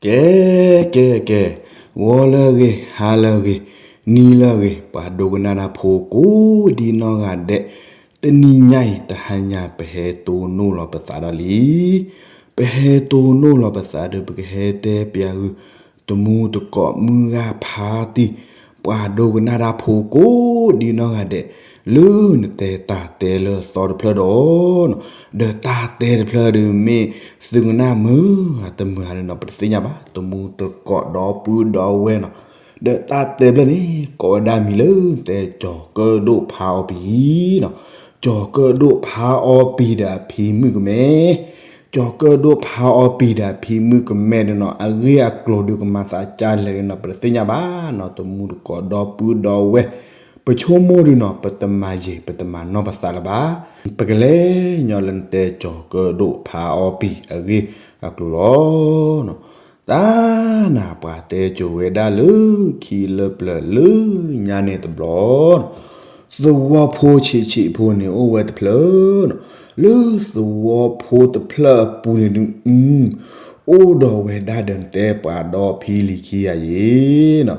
ကဲ ကဲ ကဲ, ဂီၤလၢအဂ့ၤ, ဟါလၢအဂ့ၤ, နံၤလၢအဂ့ၤ, ပှၤဒိကနၣ်တၢ်ဖိကိးဒံနီၢ်ဂၤဒဲး, တနံၤညါအံၤ တဟါညါ ပဟဲတိၢ်နီၣ်လီၤပသးဒီးလံ. ပဟဲတိၢ်နီၣ်လီၤပသးဒီး ပကဟဲတဲပျးဂုာ် တမူတကိး မုၢ်ဂၤဖါတံၢ် ပှၤဒိကနၣ်တၢ်ဖိကိးဒံနီၢ်ဂၤဒဲး, လၢနတဲတၢ်တဲလၢအသီတဖျၢၣ်ဒီး ဒီးတၢ်တဲတဖျၢၣ်ဒီး မ့ၢ်သုကနၣ်မုာ်ဧါတမုာ်ဧါန့ၣ်နီၤ ပတသ့ၣ်ညါဘၣ်. တမူတကိး ဒီပုၢ်ဒီဝဲၢ်နီၤ, ဒီးတၢ်တဲဖျၢၣ်န့ၣ် ကိးဝဲဒၣ်မံၤလၢ တဲကၠီၤကၢၣ်ဒိၣ်ဖါအီပံၤနီၤ, ကၠီၤကၢၣ်ဒိၣ်ဖါအီပံၤဒီးအဖံမုၣ်ကမဲ, ကၠီၤကၢၣ်ဒိၣ်ဖါအီပံၤဒီးအဖံမုၣ်ကမဲန့ၣ်နီၤ အဂ့ၢ်အကျိၤဒုးကမၤသးကၢ်လဲၣ်န့ၣ်နီၤ ပတသ့ၣ်ညါဘၣ်နီၤ. တမူတကိး ဒီပုၢ်ဒီဝဲၢ်, ပဆိကမိၣ်ဒုးနီၤ ပတမၤယံာ် ပတမၤနီၢ်ပသးလၢၤဘၣ်. ပကလဲၤညီလၢနတဲကၠီၤကၢၣ်ဒိၣ်ဖါအီပံၤအဂ့ၢ်အကျိၤလီၤ. တၢ်နၤ ပှၤတဲကိၤဝဲဒၣ်လၢခံလၢပျၢၤလၢညါန့ၣ်တဘျီ, သဝီဖိဆံးဆံးဖိန့ၣ်အိၣ်ဝဲတဖျၢၣ်နီၤ, လၢသဝီဖိတဖျၢၣ်အပူၤန့ၣ်ဒုး အိၣ်ဒီးဝဲဒၣ်ဒီးနတဲပှၤဒီဖံလံၤခံဂၤယံၤနီၤ,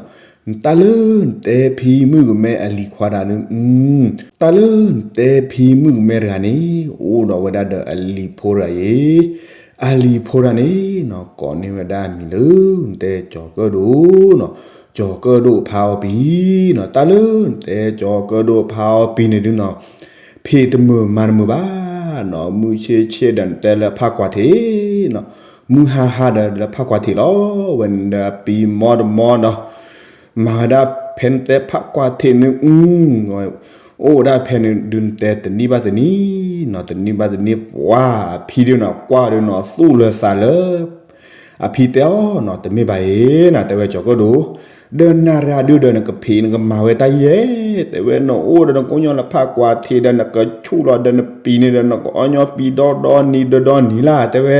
တၢ်လၢနတဲဖံမုၣ်ကမဲအလံၤခွါတဂၤန့ၣ်, တၢ်လၢနတဲဖံမုၣ်ကမဲတဂၤန့ၣ် အိၣ်ဒီးဝဲဒၣ်ဒီးအလံၤဖိတဂၤယံၤ, အလံၤဖိတဂၤန့ၣ်နီၤ ကိးန့ၢ်ဝဲဒၣ်အမံၤလၢ နတဲကၠီၤကၢၣ်ဒိၣ်နီၤ, ကၠီၤကၢၣ်ဒိၣ်ဖါအီပံၤနီၤ, တၢ်လၢနတဲကၠီၤကၢၣ်ဒိၣ်ဖါအီပံၤန့ၣ်ဒုးနီၤ ဖံးတမုာ်မၤတမုာ်ဘၣ်နီၤ, မုၢ်ဆ့ၣ်ဆ့ၣ်ဒီးနတဲလၢဖးကွၢ်ထံးနီၤ, မုၢ်ဟါဟါဒီးလၢဖးကွၢ်ထံးလီၤ, ဝဲန့ၣ်ဒီးအပံၤမီတမီဒီး မၤဝဲဒၣ်ဖဲနတဲဖးကွၢ်ထံးန့ၣ်, အိၣ်ဝဲဒၣ်ဖဲန့ၣ်ဒုးနတဲတနံၤဘၣ်တနံၤနီၤ, တနံၤဘၣ်တနံၤ ပှၤအဖံဒုးနီၤ ကွၢ်ဒုးနီၤ သူၣ်လၢသးလၢ အဖံတဲအီၤနီၤ တမ့ၢ်ဘၣ်အံၤနီၤ တဲဝဲကၠီၤကၢၣ်ဒိၣ်, ဒီးနၤတဂၤဒုးဒီးနကဖံးနကမၤဝဲတၢ်ယဲၢ်, တဲဝဲနအိၣ်ဒီးနကိညီလၢဖးကွၢ်ထံးဒီးနကဆူၣ်လီၤဒီးနပံၤန့ၣ်ဒီး နကအီညီပံၤဒီဒီနံၤဒီဒီနံၤလၢ် တဲဝဲ,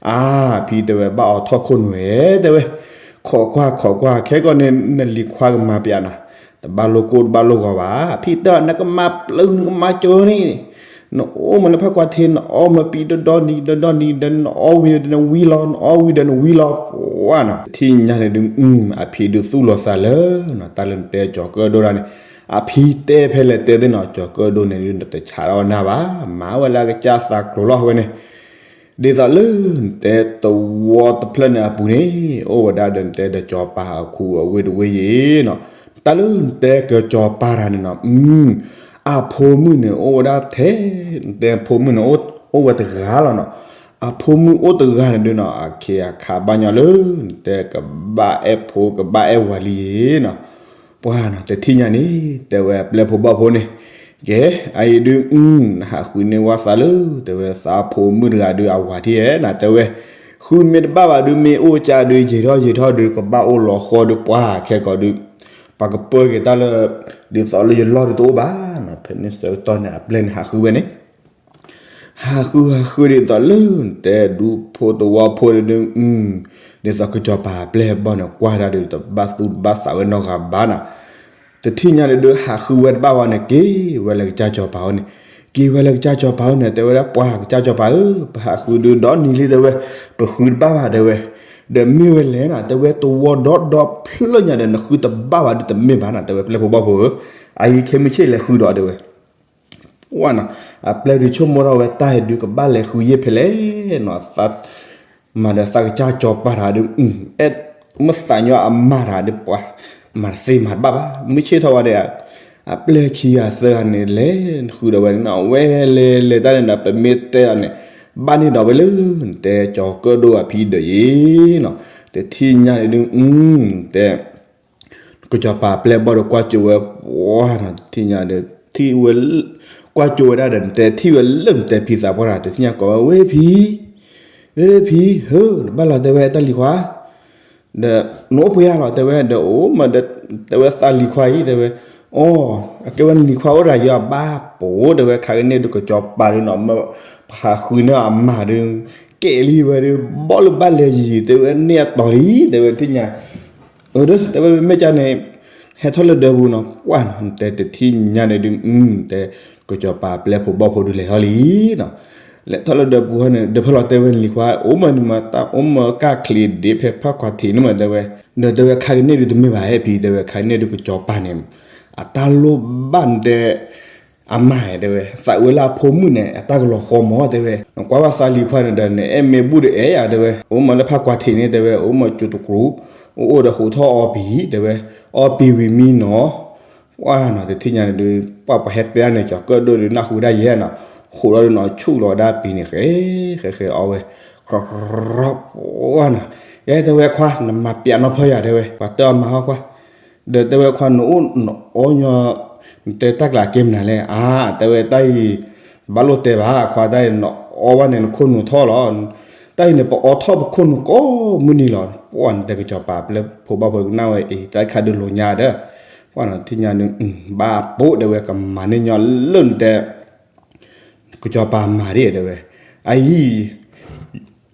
အါ ဖံတဲဝဲ ဘၣ်အီၤထီၣ်ခိၣ်နူာ်ဧဲ တဲဝဲ, ခိးကွၢ်ခိးကွၢ် ခဲကီးန့ၣ် နလံၤခွါကမၤပျးနၤ, တဘၣ်လိၣ်ကိၢ်တဘၣ်လိၣ်ဂီၤဘၣ်, ဖံတဲအီၤ နကမၤပျုၤနကမၤကၠိန့ၣ် နအိၣ်မးလၢဖးကွၢ်ထံး နအီမၤပံၤဒီဒီနံၤဒီဒီနံၤဒီး နအီဝံၤဒီးနဝံလီၤ နအီဝံၤဒီးနဝံလီၤပှၢ်နီၤ, တထံၣ်ညါန့ၣ်ဒုး အဖံဒုးသူၣ်လီၤသးလၢနီၤ တၢ်လၢနတဲကၠီၤကၢၣ်ဒိၣ်တၢ်န့ၣ်, အဖံတဲဖဲလဲၣ်တဲသ့ၣ်နီၤ ကၠီၤကၢၣ်ဒိၣ်န့ၣ်ဒုး တဆးထီၣ်နၢ်ဘၣ်, မၤဝဲလၢအကစၢ်သးကျိၤလီၤဝဲန့ၣ် ဒ်သိးလၢနတဲသဝီတဖျၢၣ်န့ၣ်အပူၤန့ၣ် အိၣ်ဝဲဒၣ်ဒီးနတဲဒီးကၠီၤပၤအခိၣ်အဝ့ၢ်တဝ့ၢ်ယံၤနီၤ, တၢ်လၢနတဲကၠီၤပၤတၢ်န့ၣ်နီၤ, အဖိမုၣ်န့ၣ်အိၣ်ဝဲဒၣ်ထဲ, နတဲဖိမုၣ်န့ၣ် အိၣ်ဝဲတဂၤလီၤနီၤ, အဖိမုၣ်အိၣ်တဂၤန့ၣ်ဒုးနီၤ အခ့အခါဘၣ်ညီလၢ နတဲကဘၣ်အဲၣ်ဖိကဘၣ်အဲၣ်ဝၤလံယံၤနီၤ ပှၤနီၤ တထံၣ်ညါန့ၣ် တဲဝဲအပျဲၢ်ဖိဘီၣ်ဖိန့ၣ်, ကဲ အအံၤဒုး နဟးဃုန့ၢ်ဝဲသးလၢ တဲဝဲသးဖိမုၣ်တဂၤဒုးအဝၤထံၣ်ဧဲနီၤ တဲဝဲ, ဃုမ့ၢ်တဘၣ်ဘၣ်ဒုး မ့ၢ်အိၣ်ကၢ်ဒုး ယံာ်ထီၣ်ယံာ်ထီၣ်ဒုး ကဘၣ်အိၣ်လီၤဃီဒုး ပှၤခဲကီးဒုး ပှၤကပၢက့ၤတၢ်လၢ ဒ်သိးလၢယလီၢ်ဒုးတအိၣ်ဘၣ်နီၤ, ဖဲန့ၣ်ဆၢကတီၢ်န့ၣ် အပျဲၢ်န့ၣ်ဟးဃုဝဲန့ၣ် ဟးဃုဟးဃုဒ်သိးလၢနတဲဒူဖိသဝီဖိဒုး ဒ်သိးကစီၤပၤအပျဲၢ်ဘီၣ်န့ၣ် ကွၢ်ဒၣ်ဒုး တဘၣ်သူၣ်တဘၣ်သးဝဲနီတဂၤဘၣ်နီၤ, တထံၣ်ညါဒုး ဟးဃုဝဲတဘၣ်ဘၣ်န့ၣ် က့ၤဝဲလၢကစၢ်စီၤပၤအအိၣ်န့ၣ်, က့ၤဝဲလၢကစၢ်စီၤပၤအအိၣ်န့ၣ် တဲဝဲဒၣ် ပှၤကစၢ်စီၤပၤဧၢ, ပဟးဃုဒုးဒီနံၤလံ တဲဝဲ, ပဃုတဘၣ်ဘၣ် တဲဝဲ, ဒီးမ့ၢ်ဝဲလဲၣ်နီၤ တဲဝဲ သဝီဒီဒီဖျၢၣ်ညါဒီး နဃုတဘၣ်ဘၣ်ဒုးတမ့ၢ်ဘၣ်နီၤ တဲဝဲ ပျဲၢ်ဖိဘီၣ်ဖိဧၢ, အအံၤခဲမုၢ်ဆ့ၣ်လဲၤဃုဒီး တဲဝဲ ပှၤနီၤ, အပျဲၢ်ဒုးဆိကမိၣ်ထီၣ်ဝဲတၢ်အံၤဒုးကဘၣ်လဲၤဃုယ့ၢ်ဖဲလဲၣ်နီၤ, မၤဒီးသးကစၢ်စီၤပၤတဂၤဒုး အဲၣ်မုၢ်သးညီအမါတဂၤဒုး ပှၤမၤတသ့မၤတဘၣ်ဘၣ်, မုၢ်ဆ့ၣ်ထီၣ်ဝဲဒီး အပျဲၢ်ခံဂၤသၢဂၤန့ၣ် လဲၤဃုဒီးဝဲန့ၣ်နီၤ, ဝဲလဲၤလဲၤတၢ်န့ၣ်ဒီး ပမ့ၢ်တဲအီၤန့ၣ် ဘၣ်န့ၢ်ဒီးဝဲလၢ နတဲကၠီၤကၢၣ်ဒိၣ်အဖံဒီးယံၤနီၤ, တထံၣ်ညါန့ၣ်ဒုး တဲ ကစီၤပၤပျဲၢ်ဘီၣ်ဒီးကွၢ်ကၠိဝဲပှၤနီၤ, တထံၣ်ညါဒီး ထံၣ်ဝဲ ကွၢ်ကၠိဝဲဒၣ်ဒီး နတဲထံၣ်ဝဲလၢနတဲဖံသးပှၢ်တဂၤ တထံၣ်ညါကိးဝဲ ဝ့ၢ်ဖံ, ဝ့ၢ်ဖံ, ဟၢ နဘၣ်လီၤ တဲဝဲတၢ်လံၤခွါ, ဒီး နအိၣ်ပှဲၤဧါလီၤ တဲဝဲ ဒီးအိၣ်မးဒီး တဲဝဲသးလံၤခွါအံၤ တဲဝဲ, အိ အကဲဝဲနလံၤခွါအိၣ်တဂၤယံၤအဘၣ်ပိာ် တဲဝဲ ခးက့ၤန့ၢ်ဒုးကစီၤပၤဒုးနီၤ မ့ၢ်ပဟးဃုန့ၢ်အမါဒုး ကဲလံဝဲဒုး ဘီၣ်လၢဘၣ်လဲၤယံၤ တဲဝဲန့ၢ်အတီၤလံ တဲဝဲ တထံၣ်ညါ အၢ ဒီး တဲဝဲ မ့မ့ၢ်ကၢ်န့ၣ် ဟဲထီၣ်လၢဒၢးပူၤနီၤ ပှၢ်နီၤ တဲတထံၣ်ညါန့ၣ်ဒုး တဲ ကစီၤပၤပျဲၢ်ဖိဘီၣ်ဖိဒုးလဲၤထီၣ်လံနီၤ, လဲၤထီၣ်လၢဒၢးပူၤဟီန့ၣ် ဒၢးဖီလာ်တဲဝဲန့ၣ်လံၤခွါ အိၣ်မးန့ၣ်မး တၢ်အိၣ်မးကၢ်ချံးဒ့ဖဲဖၣ်ကွၢ်ထံးန့ၣ်မး တဲဝဲ, ဒီးတဲဝဲခါကန့ၣ်ဒုးတမ့ၢ်ဘၣ်ဟဲဖံ တဲဝဲ ခါကန့ၣ်ဒုးကစီၤပၤန့ၣ် အတၢ်လိၣ်ဘၣ်နတဲ အမၤ တဲဝဲ သးဝဲလၢအဖိမုၣ်န့ၣ် အတၢ်ကလီၤဃီမး တဲဝဲ နကွၢ်ဘၣ်သးလံၤခွါန့ၣ်ဒီး နအဲၣ်မ့ၢ်ဘူၣ်ဒီးအဲၣ်ယၤ တဲဝဲ အိၣ်မးလၢဖၣ်ကွၢ်ထံးန့ၣ် တဲဝဲ အိၣ်မးကၠိတကြူး အိၣ်အိၣ်ဒီးဟူးထီၣ်အီပံၤ တဲဝဲ အီပံၤဝံၤမံနီၤ ပှၢ်နီၤ တထံၣ်ညါန့ၣ်ဒုး ပှၢ်ပှၤဟဲတဲန့ၣ် ကၠီၤကၢၣ်ဒိၣ်ဒုး နၢ်ဟူဒၣ်ယဲနီၤ, ဟူးထီၣ်ဒုးနီၤဆူၣ်လီၤဝဲဒၣ်ပံၤန့ၣ် ဃဲ ဃဲ ဃဲအီဝဲ ကြီ ပှၢ်နီၤ, ယဲတဲဝဲခွါ နမၤပျးနီၢ်ဖီယၤ တဲဝဲ ပှၤတဲအီၤမၤဟီခွါ, ဒီးတဲဝဲခွါ နအိၣ်နအီညီ နတဲတၢ်ကျးကဲမနုၤလဲၣ်, အါ တဲဝဲတၢ်အံၤ ဘၣ်လိၣ်တဲဘၣ် ခွါတၢ်အံၤ နအီဘၣ်န့ၣ် နခိၣ်နူာ်ထီၣ်လီၤ, တၢ်အံၤန့ၣ် ပအီထီၣ်ပခိၣ်နူာ်ကိးမုၢ်နံၤလီၤ, ပှၢ်နတဲကစီၤပၤပျဲၢ်ဖိဘီၣ်ဖိကနၣ်ဝဲအံၤ တၢ်ခါဒုးလိာ်ညါဒီး, ပှၢ်နီၤ တထံၣ်ညါန့ၣ် ဘၣ်ပိာ်တဲဝဲ ကမၤန့ၢ်ညီလၢနတဲ ကစီၤပၤမၤဒ်တဲဝဲ, အအံၤ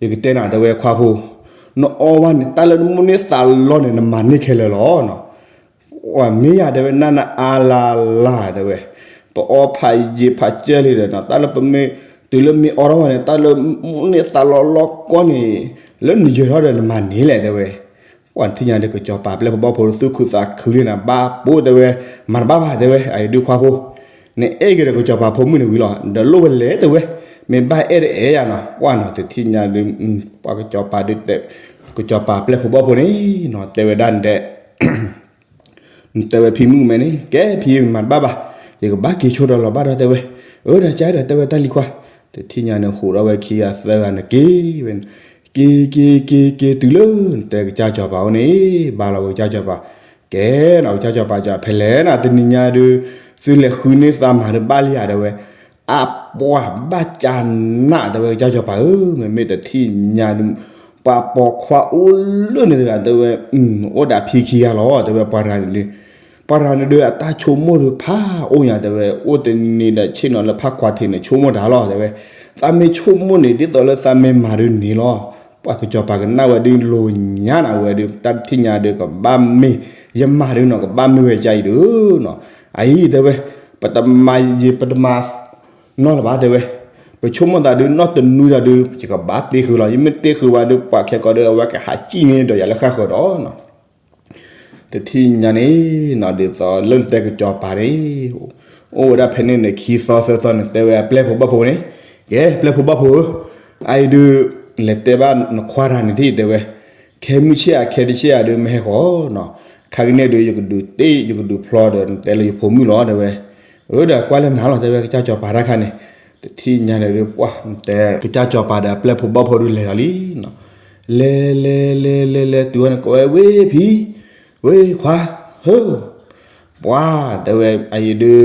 ယကတဲနၤတဲဝဲခွါဖိ, နအီဘၣ်န့ၣ် တၢ်လၢနမိၣ်န့ၢ်သးလီန့ၣ် နမၤန့ၢ်ခဲလၢာ်လီၤနီၤ, မ့ၢ်ယၤတဲဝဲ နၢ်နအါလါလါတဲဝဲ, ပအီဖးယံာ်ဖးကၢလံဒီးနီၤ တၢ်လၢပမ့ၢ် တုၤလၢမ့ၢ်အီထီၣ်ဘၣ်န့ၣ် တၢ်လၢမိၣ်န့ၢ်သးလီလီကီန့ၣ် လၢနယၢၤထီၣ်ဒီးနမၤန့ၢ်လဲၣ် တဲဝဲ, ပှၢ်နထံၣ်ညါဒီး ကစီၤပၤပျဲၢ်ဖိဘီၣ်ဖိ သူၣ်ခုသးခုလံနီၤ ဘၣ်ပိာ်တဲဝဲ, မၤတဘၣ်ဘၣ်တဲဝဲ အအံၤဒုးခွါဖိ, နအဲၣ်က့ၤဒီးကစီၤပၤဖိမုၣ်န့ၣ်ဝံၤလီၤ ဒီးလိၣ်ဝဲလဲၣ်တဲဝဲ, မ့ၢ်ဘၣ်အဲၣ်ဒီးအဲၣ်ယၤနီၤ ပှၢ်နီၤ တထံၣ်ညါဒီး ပှၢ်ကစီၤပၤဒုးတဲ, ကစီၤပၤပျဲၢ်ဖိဘီၣ်ဖိန့ၣ်နီၤ တဲဝဲဒၣ်နတဲ နတဲဝဲဖံမုၣ်မဲန့ၣ် ကဲဖံမၤတဘၣ်ဘၣ်, ယကဘၣ်က့ၤဆိဒီးလီၤဘၣ်ဒီးတဲဝဲ, အၢ ဒီးကါဒီးတဲဝဲတၢ်လံၤခွါ, တထံၣ်ညါန့ၣ် ဟူးထီၣ်ဝဲခံဂၤသၢဂၤန့ၣ်က့ၤဝဲ, က့ၤက့ၤက့ၤက့ၤတုၤလၢ နတဲကစၢ်စီၤပၤအိၣ်န့ၣ်, ဘါလီၤဝဲကစၢ်စီၤပၤ, ကဲနီၤ ကစၢ်စီၤပၤ ကဖဲလဲၣ်နၤ တနံၤညါဒုး သုလဲၤဃုန့ၢ်သးမၤဒုးဘၣ်လံဧါတဲဝဲ, အပှၤဘၣ်ကၢ်နးတဲဝဲ ကစၢ်စီၤပၤဧၢ, မ့မ့ၢ်တထံၣ်ညါဒုး ပှၤပိာ်ခွါအိၣ်လၢန့ၣ်တဂၤတဲဝဲ, အိၣ်ဒီးဖံခံဂၤလီၤ တဲဝဲ ပှၤတဂၤန့ၣ်ဒုး, ပှၤတဂၤန့ၣ်ဒုး အတၢ်ဆိကမိၣ်ဒုးဖးအိၣ်ညါတဲဝဲ, အိၣ်တနံၤဒီးဆ့ၣ်နီၤလၢဖးကွၢ်ထံးန့ၣ် ဆိကမိၣ်တၢ်လီၤတဲဝဲ, သးမ့ၢ်ဆိကမိၣ်န့ၣ် ဒ်သိးလၢသးမ့ၢ်မၤဒုးန့ၣ်လီၤ, ပှၤကစီၤပၤကနၣ်ဝဲဒုးလိာ်ညါနၤဝဲဒုး တၢ်တထံၣ်ညါဒုးကဘၣ်မ့ၢ်, ယမၤဒုးနီၤ ကဘၣ်မ့ၢ်ဝဲကါအံၤဒုးနီၤ, အအံၤတဲဝဲ, ပတမၤယံာ်ပတမၤ နီၢ်လၢၤဘၣ်တဲဝဲ, ပဆိကမိၣ်သးဒုးနီၢ်တနွံဒီးဒုး ယကဘၣ်တ့ဃုာ်လီၤ, ယမ့ၢ်တ့ဃုာ်ဝဲဒုး ပှၤခဲကိာ်ဒီး အဝဲကဟးစံၣ်န့ၢ်ဒီးယၤလၢဃၣ်ဃၢၤဒီးနီၤ, တထံၣ်ညါန့ၣ်နီၤ ဒ်သိးလၢနတဲကစီၤပၤန့ၣ်, အိၣ်ဝဲဒၣ်ဖဲန့ၣ်န့ၣ် ခံသီသၢသီန့ၣ် တဲဝဲအပျဲၢ်ဖိဘီၣ်ဖိန့ၣ်, ကဲပျဲၢ်ဖိဘီၣ်ဖိဧၢ, အအံၤဒုး လဲၤတဲဘၣ်နခွါတဂၤန့ၣ်တတဲဝဲ, ခဲမုၢ်ဆ့ၣ်ဧါ ခဲတဆ့ၣ်ဧါဒုး မ့ၢ်ဟဲဃီၤနီၤ, ခါကန့ၣ်ဒုး ယကဒုးတ့ၢ် ယကဒုးဖျီဒီး နတဲလၢယဖိမုၣ်လီၤတဲဝဲ, အၢ ဒီးကွၢ်လၢနၤလီၤတဲဝဲ ကစၢ်စီၤပၤတၢ်ခါန့ၣ်, တထံၣ်ညါန့ၣ်ဒုး ပှၢ်နတဲ ကစၢ်စီၤပၤဒီးအပျဲၢ်ဖိဘီၣ်ဖိဒုးလဲၤလီၤလံနီၤ, လဲၤလဲၤလဲၤလဲၤလဲၤတုၤဝဲန့ၣ် ကိးဝဲဝ့ၢ်ဖံ, ဝ့ၢ်ခွါ, ဟၢ ပှၤတဲဝဲ အအံၤဒုး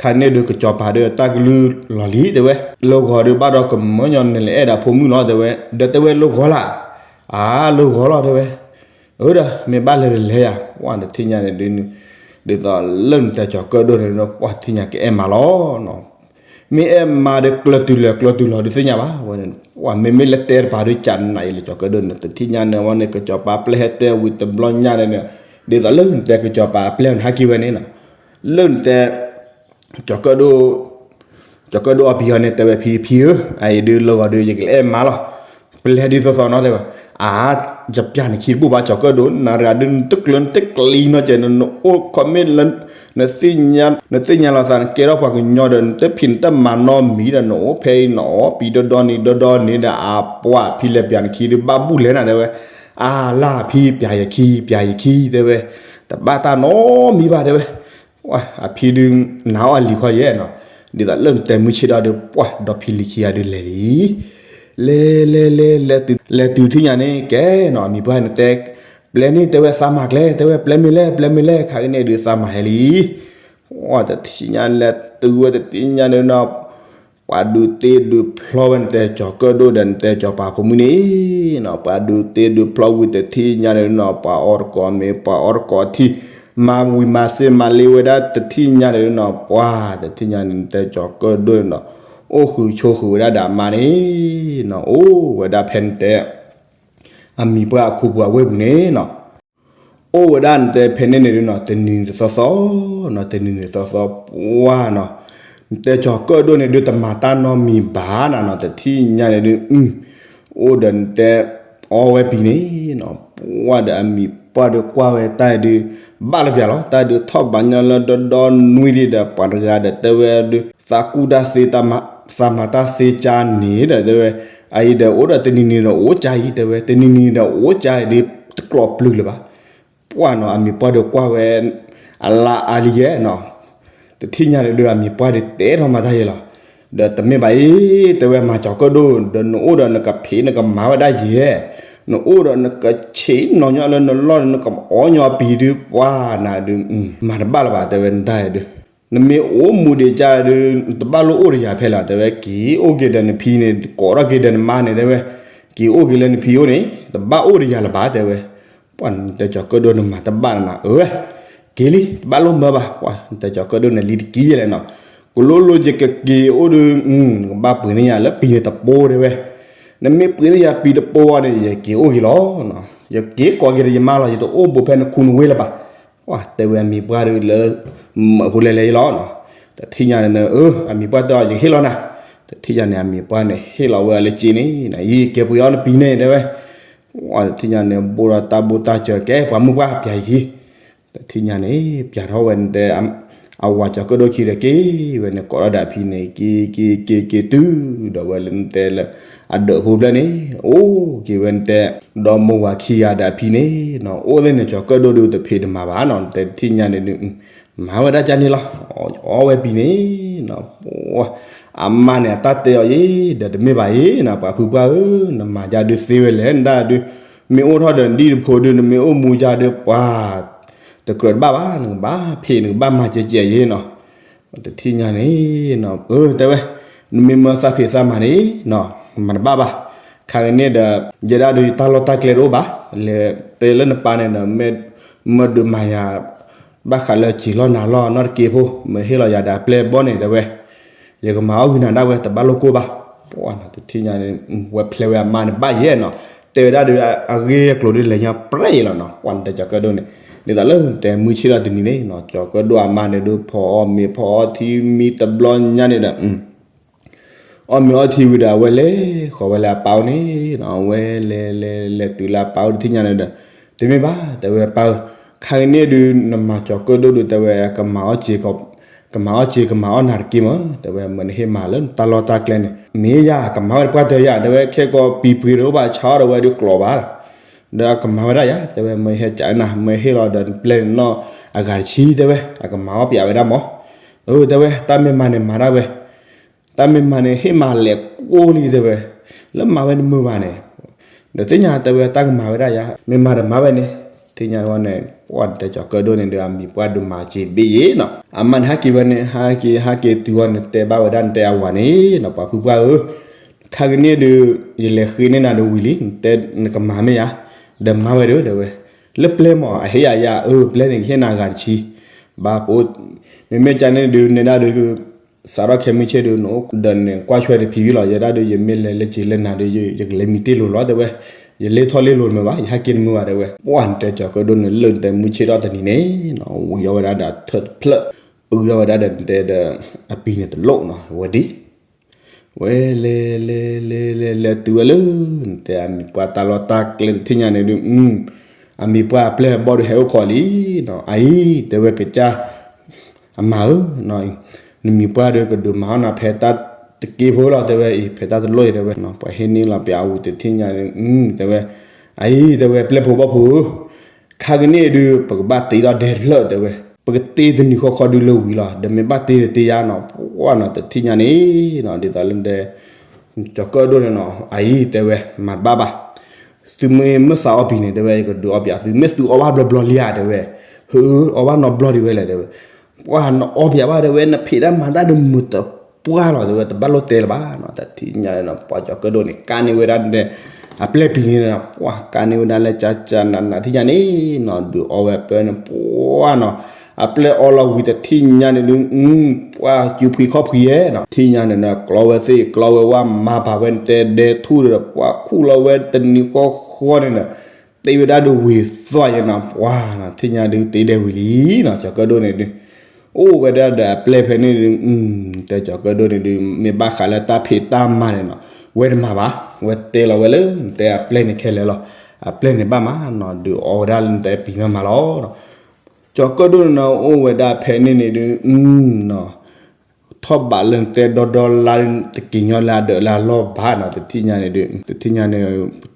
ခါန့ၣ်ဒုး ကစီၤပၤဒုး တၢ်ကလုၢ်လီၤလံတဲဝဲ, လၢဂီၤဒုး ဘၣ်ဒီးကမၢညီနလဲၤအဲၣ်ဒၣ်ဖိမုၣ်လီၤတဲဝဲ, ဒီးတဲဝဲလၢဂီၤလၢ်, အါ လၢဂီၤလီၤတဲဝဲ, အၢ ဒီးမ့ၢ်ဘၣ်လဲၤဒီးလဲၤယၤ, ပှၢ်တထံၣ်ညါန့ၣ်ဒုး, ဒ်သိးလၢနတဲကၠီၤကၢၣ်ဒိၣ်န့ၣ် ပှၢ်ထံၣ်ညါကအဲၣ်မးလီၤနီၤ, မ့ၢ်အဲၣ်မးဒီး ကျၢၤတုၤလဲၤ ကျၢၤတုၤလီၤဒုးသ့ၣ်ညါဘၣ်ဝဲန့ၣ်, ပှၢ်မ့မ့ၢ်လၢတဲတပၤဒုး ကနးယံာ်လၢကၠီၤကၢၣ်ဒိၣ်န့ၣ် တထံၣ်ညါန့ၣ်ဝဲန့ၣ် ကစီၤပၤပျဲၢ်ဟဲတဲဝံၤတဘျီညါန့ၣ်, ဒ်သိးလၢနတဲကစီၤပၤအပျဲၢ်န့ၣ် ဟဲက့ၤဝဲန့ၣ်နီၤ, လၢနတဲ ကၠီၤကၢၣ်ဒိၣ်, ကၠီၤကၢၣ်ဒိၣ်အီပံၤအီၤန့ၣ် တဲဝဲဖံ ဖံဧၢ, အအံၤဒုးလၢဂီၤဒုး ယကလဲၤအဲၣ်မးလီၤ, ပျဲၢ်ဒ်သိးသိးနီၤတဲဝဲ, အါ ယပျၢ်နခံတဘူၣ်ဘၣ် ကၠီၤကၢၣ်ဒိၣ်, နၤတဂၤဒုး နတကျၢၤ နတကျံၤနီတစဲး နအိၣ်ခီမ့ၢ်လၢ နသ့ၣ်ညါလီၤသး နကဲထီၣ်ပှၤကညီဒီး နတဖံးနတမၤနီတမံၤဒီး နအိၣ်ဖဲအံၤနအီပံၤဒီဒီနံၤဒီဒီနံၤဒီး အပှၢ်ဖံလဲၤပျၢ်နခံဒုး ဘၣ်ဘူၣ်လဲၤနၤတဲဝဲ, အါလၢ်ဖံ ပျၢ်ယခံ ပျၢ်ယခံတဲဝဲ, တဘၣ်တၢ်နီတမံၤဘၣ်တဲဝဲ အဖံဒုး နၤအီၣ်အလံၤခီယဲၢ်နီၤ, ဒ်သိးလၢနတဲမုၢ်ဆ့ၣ်ဒီးဒုး ပှၢ်ဒီးဖံလံၤခံဂၤဒုးလဲၤလံ, လဲၤလဲၤလဲၤလဲၤတုၤ လဲၤတုၤထံၣ်ညါန့ၣ် ကဲနီၤ အမံၤပှၢ်နတဲ ပျဲၢ်န့ၣ်တဲဝဲသးမၤကျဲ တဲဝဲပျဲၢ်မ့ၢ်လဲၣ် ပျဲၢ်မ့ၢ်လဲၣ် ခါကန့ၣ်ဒုးသးမၤဟဲလံ, တထံၣ်ညါလဲၤတုၤဝဲတထံၣ်ညါန့ၣ်နီၤ ပှၤဒုးတ့ဒုးဖျီဝဲနတဲကၠီၤကၢၣ်ဒိၣ်ဒီး နတဲကၠီၤပၤဖိမုၣ်န့ၣ်နီၤ ပှၤဒုးတ့ဒုးဖျီဝံၤတထံၣ်ညါန့ၣ်နီၤ ပှၤအီတကိးမ့ၤ ပှၤအီတကိးထံ မၤဝံၤမၤစ့မၤလ့ဝဲဒၣ်တထံၣ်ညါန့ၣ်နီၤ ပှၤတထံၣ်ညါန့ၣ် နတဲကၠီၤကၢၣ်ဒိၣ်န့ၣ်ဒီး အိၣ်ဃုာ်ဆိးဃုာ်ဝဲဒၣ်ဒီးအမါန့ၣ်နီၤ အိၣ်ဝဲဒၣ်ဖဲနတဲ အမံၤပှၢ်အခူပူၤအဝ့ၢ်ပူၤန့ၣ်နီၤ အိၣ်ဝဲဒၣ်နတဲဖဲန့ၣ်န့ၣ်ဒုးနီၤ တနံၤန့ၣ်တသီသီနီၤ တနံၤန့ၣ်တသီသီပှၢ်နီၤ, တဲကၠီၤကၢၣ်ဒိၣ်န့ၣ်ဒုး တမၤတၢ်နီတမံၤဘၣ်နၤနီၤ, တထံၣ်ညါန့ၣ်ဒုး အိၣ်ဒီးနတဲ အီဝဲပံၤန့ၣ်နီၤ, ပှၢ်ဒီးအမံၤပှၢ်ဒီးကွၢ်ဝဲတၢ်ဒုး ဘၣ်လၢပျၢၤလီၤ, တၢ်ဒုးထီၣ်ဘးညီလၢဒီဒီနွံဒံးဒီး ပှၤတဂၤဒီးတဲဝဲဒုး သးကူၣ်တၢ်သ့ သးမၤတၢ်သ့ကါန့ၣ်ဒီး တဲဝဲ အအံၤဒီးအိၣ်ဒီးတနံၤနံၤဒီးအိၣ်ကါအံၤ တဲဝဲ တနံၤနံၤဒီးအိၣ်ကါအံၤဒုး တကျိးပျုၤလၢၤဘၣ် ပှၢ်နီၤ အမံၤပှၢ်ဒီးကွၢ်ဝဲ အလါအါလံယဲနီၤ, တထံၣ်ညါန့ၣ်ဒုး အမံၤပှၢ်ဒုးတဲထီၣ်မၤတၢ်ယဲလီၤ, ဒီးတမ့ၢ်ဘၣ်အံၤ တဲဝဲမၤကၠီၤကၢၣ်ဒိၣ် ဒီးနအိၣ်ဒီးနကဖံးနကမၤဝဲဒၣ်ယဲ, နအိၣ်ဒီးနကဆံးနီၤညီလၢနလီၢ်ဒီး နကအီညီအပံၤဒုး ပှၢ်နၤဒုး မၤတဘၣ်လၢၤဘၣ် တဲဝဲနတၢ်ဒုး နမ့ၢ်အိၣ်မူဒံးကါဒုး တဘၣ်လိၣ်အိၣ်ဒီးယၤဖဲလဲၣ် တဲဝဲ က့ၤအိၣ်က့ၤဒီးနဖံန့ၣ် ကိးထီၣ်က့ၤဒီးနမါန့ၣ် တဲဝဲ က့ၤအိၣ်က့ၤလၢနဖံအိၣ်န့ၣ် တဘၣ်အိၣ်ဒီးယၤလၢၤဘၣ် တဲဝဲ, ပှၢ်နတဲကၠီၤကၢၣ်ဒိၣ်နမၤတဘၣ်နၤ အၢ က့ၤလံ တဘၣ်လိၣ်မၢဘၣ်, ပှၢ်နတဲကၠီၤကၢၣ်ဒိၣ်န့ၣ်လံတက့ၢ်ယဲလဲၣ်နီၤ, ကလိလိယကက့ၤအိၣ်ဒုး နကဘၣ်ပှ့ၤန့ၢ်ယၤလၢပံၤန့ၣ်တပိၤ တဲဝဲ, နမ့ၢ်ပှ့ၤန့ၢ်ယၤပံၤတပိၤအံၤန့ၣ် ယက့ၤအိၣ်က့ၤလီၤ, ယက့ၤကိးက့ၤဒီးယမါလီၤ ယတအိၣ်ဘူးဖဲနခူနဝ့လၢၤဘၣ်, ပှၢ်တဲဝဲအမံၤပှၢ်ဒုးလၢ မၢဖိလဲၤလဲၤအံၤလီၤ, တထံၣ်ညါန့ၣ် အၢ အမံၤပှၢ်တဲအီၤ ယဟ့ၣ်လီၤနၤ, တထံၣ်ညါန့ၣ် အမံၤပှၢ်န့ၣ် ဟ့ၣ်လီၤဝဲအီၤလၢက့ၤန့ၣ် ယက့ၤပှ့ၤအီၤနပံၤန့ၣ် တဲဝဲ, တထံၣ်ညါန့ၣ် ဘိၣ်ဒီးတၢ်ဘိၣ်တၢ်စၢၤ ကဲပှၤမုၢ်ပှၢ်ပျၢၤယံၤ, တထံၣ်ညါန့ၣ် ပျၢၤထီၣ်ဝဲနတဲ အဝၤကၠီၤကၢၣ်ဒိၣ်ခံဒီးက့ၤ ဝဲန့ၣ်ကိးထီၣ်ဒီးအဖံန့ၣ် က့ၤက့ၤက့ၤက့ၤတုၤဒီးဝဲလၢနတဲလၢ အဒၢးဖိဖျၢၣ်န့ၣ် အိၣ်က့ၤဝဲနတဲ ဒီမိၢ်ဝၤခံဂၤဒီးအဖံန့ၣ်နီၤ အိၣ်သ့ၣ်န့ၣ်ကၠီၤကၢၣ်ဒိၣ်ဒုးတဖံးတမၤဘၣ်နီၤ နတဲတထံၣ်ညါန့ၣ်ဒုး မၤဝဲဒၣ်ကန့ၣ်လီၤ, အီဝဲပံၤန့ၣ်နီၤ အမါန့ၣ် အတၢ်တဲအီၤယံၤ ဒီးတမ့ၢ်ဘၣ်အံၤနီၤ ပှၤဖုပှၢ်ဧၢ နမၤယၤဒုးသ့ဝဲလဲၣ် နဒၣ်ဒုး မ့ၢ်အိၣ်ထီၣ်ဒီးနဒံၣ်တဖိဒုး နမ့ၢ်အိၣ်မူယၤဒုး ပှၤ တကြၢးတဘၣ်ဘၣ် နကဘၣ်ဖံး နကဘၣ်မၤကဲးကဲးယံၤနီၤ, တထံၣ်ညါန့ၣ် အၢ တဲဝဲ နမ့ၢ်မၢသးဖံးသးမၤန့ၣ်နီၤ မၤတဘၣ်ဘၣ်, ခါကန့ၣ်ဒီး ယဲဒၣ်ဒုးတၢ်လီၢ်တၢ်ကျဲတအိၣ်ဘၣ်, လဲၤတဲလၢနပၢ်န့ၣ်ဒီး မ့ၢ်ဒုးမၤယၤ ဘၣ်ဃးလၢစံာ်လီၢ်နၤလီၢ်နီတက့ၢ်ဖိ မ့ၢ်ဟ့ၣ်လီၤယၤဒီးအပျဲၢ်ဘီန့ၣ် တဲဝဲ ယကမၤအီၣ်ဂံၢ်နၤဒၣ်ဝဲ တဘၣ်လိၣ်ကိၢ်ဘၣ်, ပှၢ်နၤတထံၣ်ညါန့ၣ် ဝဲဖျဲးဝဲအမါန့ၣ်ဘၣ်ယဲနီၤ, တဲဝဲဒၣ်ဒုး အဂ့ၢ်အကျိၤဒုးလဲၤညီပြဲၢ်ယဲလီၤနီၤ, ပှၢ်နတဲကၠီၤကၢၣ်ဒိၣ်န့ၣ် ဒ်သိးလၢနတဲမုၢ်ဆ့ၣ်ထီၣ်တနံၤန့ၣ်နီၤ ကၠီၤကၢၣ်ဒိၣ်အမါန့ၣ်ဒုး ဖီအီၣ်မ့ၤဖီအီထံမံတဘျီညါန့ၣ်ဒီး အီၣ်မ့ၤအီထံဝံၤဒီး အဝဲလဲၤဃီၤဝဲလၢအပၢ်အိၣ်န့ၣ်နီၤ, အဝဲလဲၤလဲၤလဲၤတုၤလၢအပၢ်အိၣ်တထံၣ်ညါန့ၣ်ဒီး တမ့ၢ်ဘၣ် တဲဝဲပၢ်ဧၢ, ခါကန့ၣ်ဒုး နမၤကၠီၤကၢၣ်ဒိၣ်ဒုး တဲဝဲ ကမၤအီၣ်စ့ ကမၤအီၣ်နၤတက့ၢ်မး တဲဝဲ မ့ၢ်နဟ့ၣ်မၤလၢနတၢ်လီၢ်တၢ်ကျဲန့ၣ် မ့ၢ်ယၤ ကမၤဝဲတပှၢ်တၢၢ်ယၤ တဲဝဲ ခဲကီးပံၤပှ့ၤတအိၣ်ဘၣ် ဆါအီၣ်ဒီးဝဲဒုးကျိးဘၣ် ဒီးအကမၤဝဲဒၣ်ယၤ တဲဝဲ မ့ၢ်ဟဲကးနၤ မ့ၢ်ဟ့ၣ်လီၤဒီးနပျဲၢ်န့ၣ်နီၢ်အဂၤတဆံ တဲဝဲ အကမၤအီၣ်ပၠးဝဲဒၣ်မး, အၢ တဲဝဲ တၢ်မ့ၢ်မၤန့ၣ်မၤဒၣ်ဝဲ တၢ်မ့ၢ်မၤန့ၣ် ဟ့ၣ်မၤလဲၤကိၢ်လံ တဲဝဲ, လၢမၤဝဲတမုာ်ဘၣ်န့ၣ်, ဒီးသ့ၣ်ညါတဲဝဲ တၢ်ကမၤဝဲဒၣ်ယၤ မ့ၢ်မၤတမၤဝဲန့ၣ်, သ့ၣ်ညါဝဲန့ၣ် ပှၢ်နတဲကၠီၤကၢၣ်ဒိၣ်န့ၣ်ဒီး အမံၤပှၢ်ဒုးမၤစ့တဘ့ၣ်ယဲနီၤ, အမါန့ၣ်ဟဲက့ၤဝဲန့ၣ် ဟဲက့ၤ ဟဲက့ၤတုၤဝဲန့ၣ် တဲဘၣ်ဝဲဒၣ်နတဲအဝၤန့ၣ်နီၤ ပှၤဖုပှၢ်ဧၢ, ခါကန့ၣ်ဒုး ယလဲၤဃ့န့ၢ်နၤဒီးဝံၤလံ နတဲနကမၤမ့ၢ်ဧါ, ဒီးမၤဝဲဒၣ်တဲဝဲ, လၢပျဲၢ်မး အဟ့ၣ်ယၤယၤ အၢ ပျဲၢ်န့ၣ် ကဟ့ၣ်နၤဂၤတဆံ, ဘၣ်ဖိ, မ့မ့ၢ်ကန့ၣ်ဒုး နဲဒၣ်ဒုး စးထီၣ်ခဲမုၢ်ဆ့ၣ်ဒုး နအိၣ်ဒီးန့ၣ် ကွၢ်ဆွဲတဖံးဝံၤလီၤ, ယဲဒၣ်ဒုး ယမ့ၢ်လဲၤလၢက့ၤလၢနၤဒုး ယကလဲၤမံတ့ၢ်လိၤလီၤ တဲဝဲ, ယလဲၤထီၣ်လဲၤလိၤမ့ၢ်ဘၣ် ယဟဲက့ၤတမုာ်ဘၣ် တဲဝဲ, ပှၢ်နတဲကၠီၤကၢၣ်ဒိၣ်န့ၣ် လၢနတဲမုၢ်ဆ့ၣ်ထီၣ်တနံၤန့ၣ်နီၤ ဝံၤဒီးဝဲဒၣ်ဒီးထၢၣ်တဖျၢၣ်, အုးဒီးဝဲဒၣ်ဒီးနတဲဒီး အပံၤန့ၣ်တလိၣ်နီၤ ဝဲဒ် ဝဲလဲၤလဲၤလဲၤလဲၤလဲၤတုၤဝဲလၢ နတဲအမံၤပှၢ်တၢ်လီၢ်တၢ်ကျဲတထံၣ်ညါန့ၣ်ဒုး အမံၤပှၢ်အပျဲၢ်အဘီၣ်ဒုးဟဲအိၣ်ခိးလံနီၤ, အအံၤ တဲဝဲကစၢ် အမါဧၢ, နမံၤပှၢ်ဒီးကဒုးမၤအီၣ်နၤဖဲတၢ်တက့ၢ်ဖိလီၤ တဲဝဲအံၤ ဖဲတၢ်တလိၣ်အံၤ တဲဝဲ, ပှၤဟ့ၣ်န့ၢ်လီၤပှၤအဝံၤတထံၣ်ညါန့ၣ် တဲဝဲ, အအံၤ တဲဝဲ ပျဲၢ်ဖိဘီၣ်ဖိဧၢ, ခါကန့ၣ်ဒုး ပကဘၣ်တ့ထီၣ်ဒဲတဖျၢၣ် တဲဝဲ, ပကတ့တနံၤဃီဃီဒုးလၢဝံၤလီၤ ဒီးမ့ၢ်ဘၣ်တ့တ့ယါနီၤ ပှၢ်နီၤတထံၣ်ညါန့ၣ်နီၤ ဒ်သိးလၢတဲ ကၠီၤကၢၣ်ဒိၣ်န့ၣ်နီၤ အအံၤ တဲဝဲ မၤတဘၣ်ဘၣ်, သုမ့ၢ်မ့ၢ်သးအီပံၤန့ၣ် တဲဝဲ ယကဒုးအီပၠးသု မ့ၢ်သုအီဘၣ်ဘျီဘျီလံဧါ တဲဝဲ, ဟု အီဘၣ်နီတဘျီဒံးဝဲလဲၣ် တဲဝဲ, ပှၢ်နအီပၠးဘၣ် တဲဝဲ နဖံးတၢ်မၤတၢ်ဒုးမုာ်တပှၢ်လီၤ တဲဝဲ တဘၣ်လိၣ်တဲလၢၤဘၣ်နီၤ တထံၣ်ညါန့ၣ်နီၤ ပှၤကၠီၤကၢၣ်ဒိၣ်န့ၣ် ကးန့ၢ်ဝဲဒၣ်တဲ အပျဲၢ်ပံၤန့ၣ်နီၤ ပှၢ်ကးန့ၢ်ဝဲဒၣ်လၢကၠၢကၠၢနးနးထံၣ်ညါန့ၣ်နီၤ ဒုးအီဝဲပၢၢ်န့ၣ် ပှၢ်နီၤ အပျဲၢ်အီလီၤဝံၤတထံၣ်ညါန့ၣ်ဒုး ပှၢ်စုဖှံခီၣ်ဖှံယဲနီၤ ထံၣ်ညါန့ၣ်နီၤ ကျီဝဲသ့ၣ်ကျီဝဲဝါ မၤပာ်ဝဲနတဲဒဲထူၣ်ဒီး ပှၢ်ခူၣ်လီၤဝဲတနံၤဃီဃီန့ၣ်နီၤ တ့ဝဲဒၣ်ဒုးဝံၤသွၣ်ယဲနီၤ ပှၢ်နီၤ ထံၣ်ညါဒုးတ့ဒဲဝံၤလံနီၤ ကၠီၤကၢၣ်ဒိၣ်န့ၣ်ဒုး အိၣ်ဝဲဒၣ်ဒီးအပျဲၢ်ဖဲန့ၣ်ဒုး တဲကၠီၤကၢၣ်ဒိၣ်န့ၣ်ဒုး မ့ၢ်ဘၣ်ဃးလၢတၢ်ဖံးတၢ်မၤန့ၣ်နီၤ, ဝဲတမၤဘၣ်, ဝဲတဲလီၤဝဲလၢနတဲအပျဲၢ်န့ၣ်ခဲလၢာ်လီၤ, အပျဲၢ်န့ၣ်ဘၣ်မးနီၤ, ဒုးအီဝဲဒၣ်လၢနတဲပံၤမၤမၤလီၤ. ကၠီၤကၢၣ်ဒိၣ်န့ၣ်နီၤ အိၣ်ဝဲဒၣ်ဖဲန့ၣ်န့ၣ်ဒုး ထီၣ်ဘးလၢနတဲဒီဒီလါ တက့ၤညီလၢအဒၢးလၢအလီၢ်ဘၣ်နီၤ, တထံၣ်ညါန့ၣ်ဒုး တထံၣ်ညါန့ၣ်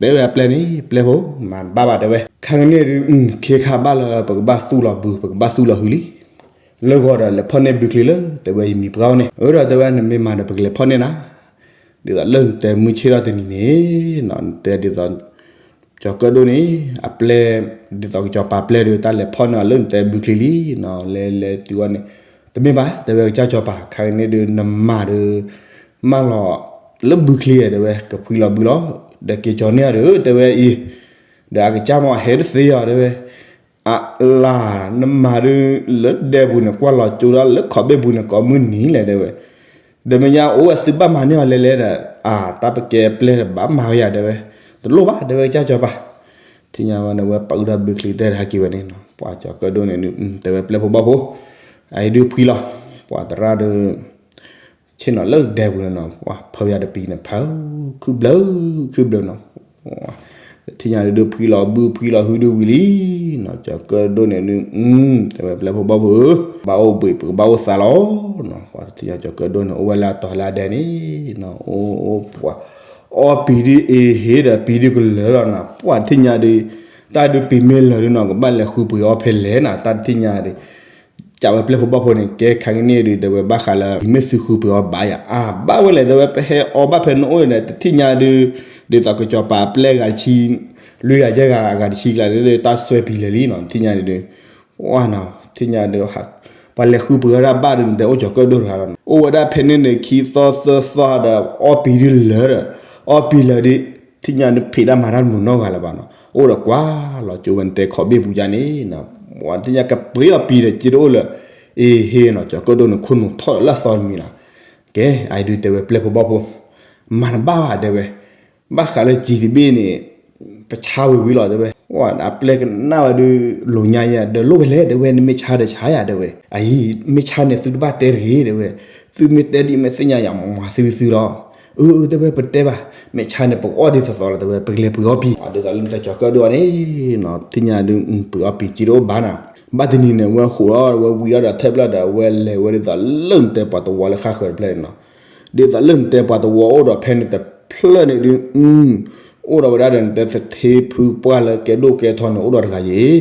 တဲဝဲအပျဲၢ်န့ၣ် ပျဲၢ်ဖိ မၤဘၣ်ဘၣ်တဲဝဲ, ခါကန့ၣ်ဒုး ခ့ခါဘၣ်လၢပကဘၣ်သူၣ်လီၤဘု ပကဘၣ်သူၣ်လီၤဟုလံ, လၢဂီၤဒီးလဲၤဖီၣ်န့ၢ်ဘုချံလၢ တဲဝဲယမံၤပှၢ်အိၣ်န့ၣ်, အၢဒီးတဲဝဲနမ့ၢ်မၤဒီးပကလဲၤဖီၣ်န့ၢ်နၤ, ဒ်သိးလၢနတဲမုၢ်ဆ့ၣ်ထီၣ်တနံၤန့ၣ်နီၤ နတဲဒ်သိး ကၠီၤကၢၣ်ဒိၣ်န့ၣ် အပျဲၢ် ဒ်သိးကစီၤပၤပျဲၢ်ဒုး တၢ်လဲၤဖီၣ်န့ၢ်အီၤလၢနတဲဘုချံလံနီၤ, လဲၤလဲၤတုၤဝဲန့ၣ် တမ့ၢ်ဘၣ် တဲဝဲကစၢ်စီၤပၤ ခါကန့ၣ်ဒုး နမၤဒီး မၢလီၤလၢဘုချံဧါ တဲဝဲ ကဖှံလီၤဘုလီၤ, ဒီးက့ၤကၠီၤန့ၢ်အီၤဒီး တဲဝဲအံၤ ဒီးအကစၢ်မ့ၢ်ဟဲတသ့အီၤ တဲဝဲ အလၢ် နမၤဒုး လၢဒဲပူၤန့ၣ် ကွၢ်လီၤကၠိဒီးလၢခီးဘ့ၣ်ပူၤန့ၣ် ကိးမုၢ်နံၤလဲၣ် တဲဝဲ, ဒီးမဲာ်ညါအိၣ်ဝဲသုဘၣ်မၤန့ၢ်အီၤလဲၤလဲၣ်ဒီး အတၢ်ပကဲပျဲၢ်ဘၣ်မၤဝဲယၤ တဲဝဲ, တလိၣ်ဘၣ် တဲဝဲကစၢ်စီၤပၤ, ထံၣ်ညါဝဲန့ၣ် ဝဲပာ်အုၣ်ဒီးဘုချံတဲတဟဲက့ၤဝဲန့ၣ်နီၤ, ပှၤကၠီၤကၢၣ်ဒိၣ်န့ၣ်ဒုး တဲဝဲပျဲၢ်ဖိဘီၣ်ဖိ, အအံၤဒုးဖှံလီၤ, ပှၤသရၣ်ဒုး ဆ့ၣ်နီၤလၢဒဲပူၤန့ၣ်နီၤ ပှၤဖၢဝဲယၤတပံၤန့ၣ် ဖၢခုဘျၢ ခုဘျၢနီၤ, ထံၣ်ညါဒုး ဖှံလီၤဘုဖှံလီၤဟုဒုးဝံၤလံနီၤ, ကၠီၤကၢၣ်ဒိၣ်န့ၣ်ဒုး တဲဝဲပျဲၢ်ဖိဘီၣ်ဖိဧၢ, ဘၣ်အိၣ်ဘှံးပကဘၣ်အိၣ်သးလီၤနီၤ, ပှၤထံၣ်ညါကၠီၤကၢၣ်ဒိၣ်န့ၣ် အိၣ်ဝဲလၢအတီၤလၢအဒဲန့ၣ်နီၤ, အိၣ်ပှၤ အီပံၤဒုးအ့ဟ့ဒီးပံၤဒုးကလၢာ်လီၤနီၤ, ပှၤထံၣ်ညါဒုး တၢ်ဒုးပံၤမ့ၢ်လၢာ်ဒုးနီၤ ကဘၣ်လဲၤဃုပှ့ၤအီဖဲလဲၣ်နီၤ, တၢ်ထံၣ်ညါဒုး ကးဝဲပျဲၢ်ဖိဘီၣ်ဖိန့ၣ် ကဲခါကန့ၣ်ဒုး တဲဝဲဘၣ်ဃးလၢ ပံၤမ့ၢ်သုဃုပှ့ၤအီဘၣ်ယၤ အါဘၣ်ဝဲလဲၣ် တဲဝဲ ပဟဲအီဘၣ်ဖဲနအိၣ်န့ၣ် တထံၣ်ညါဒုး ဒ်သိးကစီၤပၤအပျဲၢ်ဂၤတဆံ လွံၢ်ဂၤယဲၢ်ဂၤ အဂၤတဆံကျါဒုး တၢ်စွဲပံၤလၢာ်လံနီၤ, ထံၣ်ညါဒုး ဝါနီၤ ထံၣ်ညါဒုး ပှၤလဲၤဃုပှ့ၤအီဒၣ်ဘၣ်ဒုး နတဲအိၣ်ကၠီၤကၢၣ်ဒိၣ်တဂၤလီၤနီၤ, အိၣ်ဝဲဒၣ်ဖဲန့ၣ်န့ၣ် ခံသီသၢသီဒီး အီပံၤဒုးလၢာ်ဒီး အီပံၤလၢာ်ဒုး ထံၣ်ညါဒုး ဖံးတၢ်မၤတၢ်တမုာ်နီတဂၤလၢၤဘၣ်နီၤ, အိၣ်ဒီးကွၢ်လီၤကၠိဝဲနတဲခီးဘ့ၣ်ပူၤယါန့ၣ်နီၤ, ပှၤထံၣ်ညါကပှ့ၤအီပံၤဒီး က့တအိၣ်လၢၤ, အ့ဟ့နီၤ ကၠီၤကၢၣ်ဒိၣ်န့ၣ် ခိၣ်နူာ်ထီၣ်လၢအသီတမံၤနီၤ, ကဲ အအံၤဒုးတဲဝဲပျဲၢ်ဖိဘီၣ်ဖိ မၤတဘၣ်ဘၣ်တဲဝဲ, ဘၣ်ဃးလၢစံၤတဘ့ၣ်န့ၣ် ပဆါဝံၤဝံၤလီၤတဲဝဲ, ဝါ အပျဲၢ်ကနၣ်ဝဲဒုး လိာ်ညါယၤ ဒီးလိၣ်ဝဲလဲၣ်တဲဝဲ နမ့ၢ်ဆါဒီးဆါယၤတဲဝဲ, အအံၤ မ့ၢ်ဆါန့ၣ် သုတဘၣ်တဲတဂ့ၤတဲဝဲ, သုမ့ၢ်တဲဒ်မ့ၢ်သ့ၣ်ညါယၤ မၤသုသုလီၤ, အၢ တဲဝဲ ပတဲဘၣ်, မ့ၢ်ဆါန့ၣ် ပကအီၣ်ဒ်သိးသိးလီၤတဲဝဲ ပကလဲၤပှ့ၤအီပံၤ, ဒ်သိးလၢနတဲကၠီၤကၢၣ်ဒိၣ်န့ၣ်နီၤ ထံၣ်ညါဒုး ပှ့ၤအီပံၤစ့တအိၣ်ဘၣ်နီၤ, ဘၣ်တနံၤန့ၣ် ဝဲဃိးဒီးဝဲဝံၤဒီးဒီးထဲဖျၢၣ်ဒီး ဝဲလဲၤဝဲဒ်သိးလၢနတဲပှၤသဝီလၢဃၣ်ဃၢၤတဖျၢၣ်န့ၣ်နီၤ, ဒ်သိးလၢနတဲပှၤသဝီအိၣ်ဒီးဖဲန့ၣ်တဖျၢၣ်န့ၣ်ဒုး အိၣ်ဒီးဝဲဒၣ်ဒီးနတဲသထ့ဖုပှၢ်လၢကဲဒိၣ်ကဲထီန့ၣ် အိၣ်ဒီးတဂၤယ့ၤ,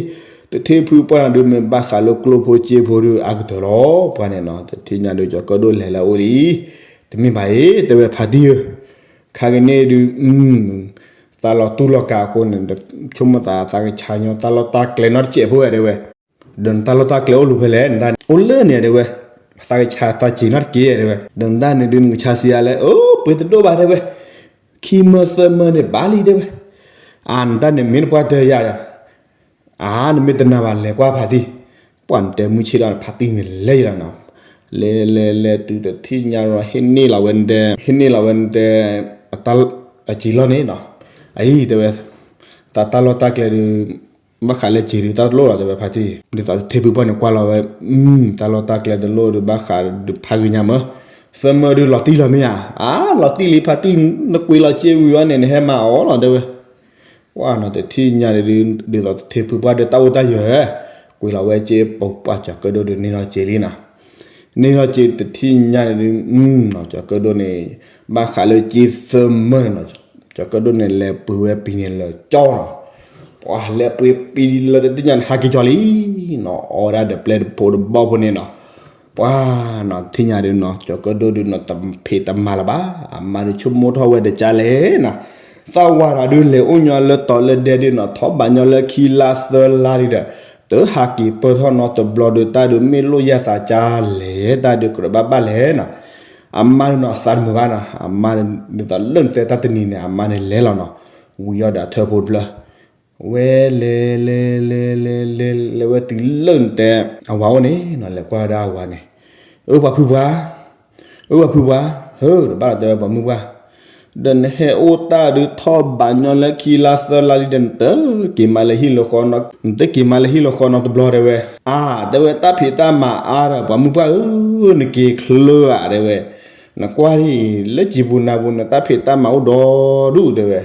သထ့ဖုပှၢ်န့ၣ်ဒုး မ့ၢ်ဘၣ်ဃးလၢကျိဖိစ့ဖိဒုးအါကတၢၢ်လီၤ, ပှၤန့ၣ်နီၤ တထံၣ်ညါဒုး ကၠီၤကၢၣ်ဒိၣ်လဲၤလၢအအိၣ်လံ, တမ့ၢ်ဘၣ်အံၤ တဲဝဲဖါတံၢ်ဧၢ, ခါကန့ၣ်ဒုး သးလီၤတူၢ်လီၤကာ်အဃိန့ၣ် ဆိကမိၣ်သးသးကဆါညီ တၢ်လီၢ်တၢ်ကျဲနီတစဲးဖိဝဲတဲဝဲ, ဒီးနတၢ်လီၢ်တၢ်ကျဲအိၣ်လူၤဖဲလဲၣ် နတၢ်န့ၣ် အိၣ်လၢန့ၣ်တဲဝဲ, သးကဆါသးစ့ၤနီတက့ၢ်တဲဝဲ, ဒီးနတၢ်န့ၣ်ဒုး နကဆါစံးအါလဲၣ်, အိ ပှ့ၤတဒိၣ်ဘၣ်တဲဝဲ, ခံမၢသၢမၢန့ၣ်ဘၣ်လံတဲဝဲ, အါ နတၢ်န့ၣ်မ့ၢ်တပှၢ်တၢၢ်ယၤယၤ အါ နမ့ၢ်တနာ်ဘၣ်လဲၤကွၢ်ဖါတံၢ်, ပှၤနတဲမုၢ်ဆ့ၣ်ဒီးဖါတံၢ်န့ၣ်လဲၤယၤလီၤနီၤ, လဲၤလဲၤလဲၤတုၤတထံၣ်ညါလီၤ ဟ့ၣ်န့ၢ်လီၤဝဲနတဲ ဟ့ၣ်န့ၢ်လီၤဝဲနတဲ အစ့ၤလီၢ်န့ၣ်နီၤ, အအံၤတဲဝဲ သးတၢ်လီၢ်တၢ်ကျဲဒုး ဘၣ်ဃးလၢစ့ၤဒုးတၢ်တလိၣ်လီၤတဲဝဲဖါတံၢ်, ဒ်သိးသထ့ဖုပှၢ်န့ၣ်ကွၢ်လီၤဝဲ, တၢ်လီၢ်တၢ်ကျဲတလိၣ်ဒုး ဘၣ်ဃးဒုးဖးဂ့ၤညါမၢ်, သၢမၢဒုးလီၤတံၢ်လီၤမ့ၢ်ဧါ, အါ လီၤတံၢ်လံဖါတံၢ်, နကွံာ်လီၤစ့ဝံၤဝဲန့ၣ် နဟဲမၤအီၤလီၤတဲဝဲ ပှၤနီၤ တထံၣ်ညါဒုး ဒ်သိးသထ့ဖုပှၢ်ဒုးတၢ်အိၣ်တၢ်ယၢၤ, ကွံာ်လီၤဝဲစ့ ပှၤကၠီၤကၢၣ်ဒိၣ်ဒုးန့ၢ်လီၤစ့လံနီၤ, န့ၢ်လီၤစ့တထံၣ်ညါဒုး ကၠီၤကၢၣ်ဒိၣ်န့ၣ် ဘၣ်ဃးလၢစ့သၢမၢန့ၣ်နီၤ, ကၠီၤကၢၣ်ဒိၣ်န့ၣ် လဲၤပှ့ၤဝဲပံၤန့ၣ်လၢာ်ကၠီနီၤ, ပှၤလဲၤပှ့ၤပံၤလၢတထံၣ်ညါန့ၣ် ဟးက့ၤကၠီၤလံနီၤ, အီဝဲဒၣ်ဒီးပျဲၢ်တဖိတဘီဖိန့ၣ်နီၤ ပှၤနီၤ တထံၣ်ညါဒုးနီၤ ကၠီၤကၢၣ်ဒိၣ်ဒုးနီၤ တဖံးတမၤလၢၤဘၣ်, အမါဒုးဆိကမိၣ်ထီၣ်ဝဲတကၢ်လဲၣ်နီၤ, သးဝၤတၢ်ဒုးလဲၤအိၣ်ညီလၢတီၤလၢဒဲဒုးနီၤ ထီၣ်ဘးညီလၢခံလါသၢလါဒုးဒီး တဟးက့ၤပၢၢ်ထီၣ်နီတဘျီဒုး တၢ်ဒုးမ့ၢ်လိၣ်ယဲၢ်သးကၢ်လဲၣ် တၢ်ဒုးကြၢးဘၣ်ဘၣ်လဲၣ်နီၤ, အမါဒုးနီၤ အသးတမုာ်ဘၣ်နီၤ, အမါဒ်သိးလၢနတဲတၢ်တနံၤန့ၣ် အမါန့ၣ်လဲၤလီၤနီၤ, ဝံၤအီၤဒီးအထၢဖိတဖျၢၣ် ဝဲလဲၤလဲၤလဲၤလဲၤလဲၤလဲၤဝဲတုၤလၢနတဲ အဝၤအိၣ်န့ၣ်နီၤ, လဲၤကွၢ်ဝဲဒၣ်အဝၤန့ၣ်, အၢ ပှၤဖုပှၢ်, အၢ ပှၤဖုပှၢ်, ဟၢ တဘၣ်လီၤတဲဝဲပှၤမုၣ်ပှၢ်, တ ဒီးနဟဲအိၣ်တၢ်ဒုးထီၣ်ဘးညီလၢခံလါသၢလါလံဒီး နတက့ၤမၤလၢဟံၣ်လၢဃီနီတဘျီတဲဝဲ. အါ တဲဝဲ တၢ်ဖံးတၢ်မၤအါဒီး ပှၤမုၢ်ပှၢ်ဧၢ, နက့ၤချၢဧါတဲဝဲ. နကွၢ်ဒ်အံၤ လၢကံၢ်ပူၤနၤပူၤန့ၣ် တၢ်ဖံးတၢ်မၤအိၣ်ဒီဒူၣ်တဲဝဲ.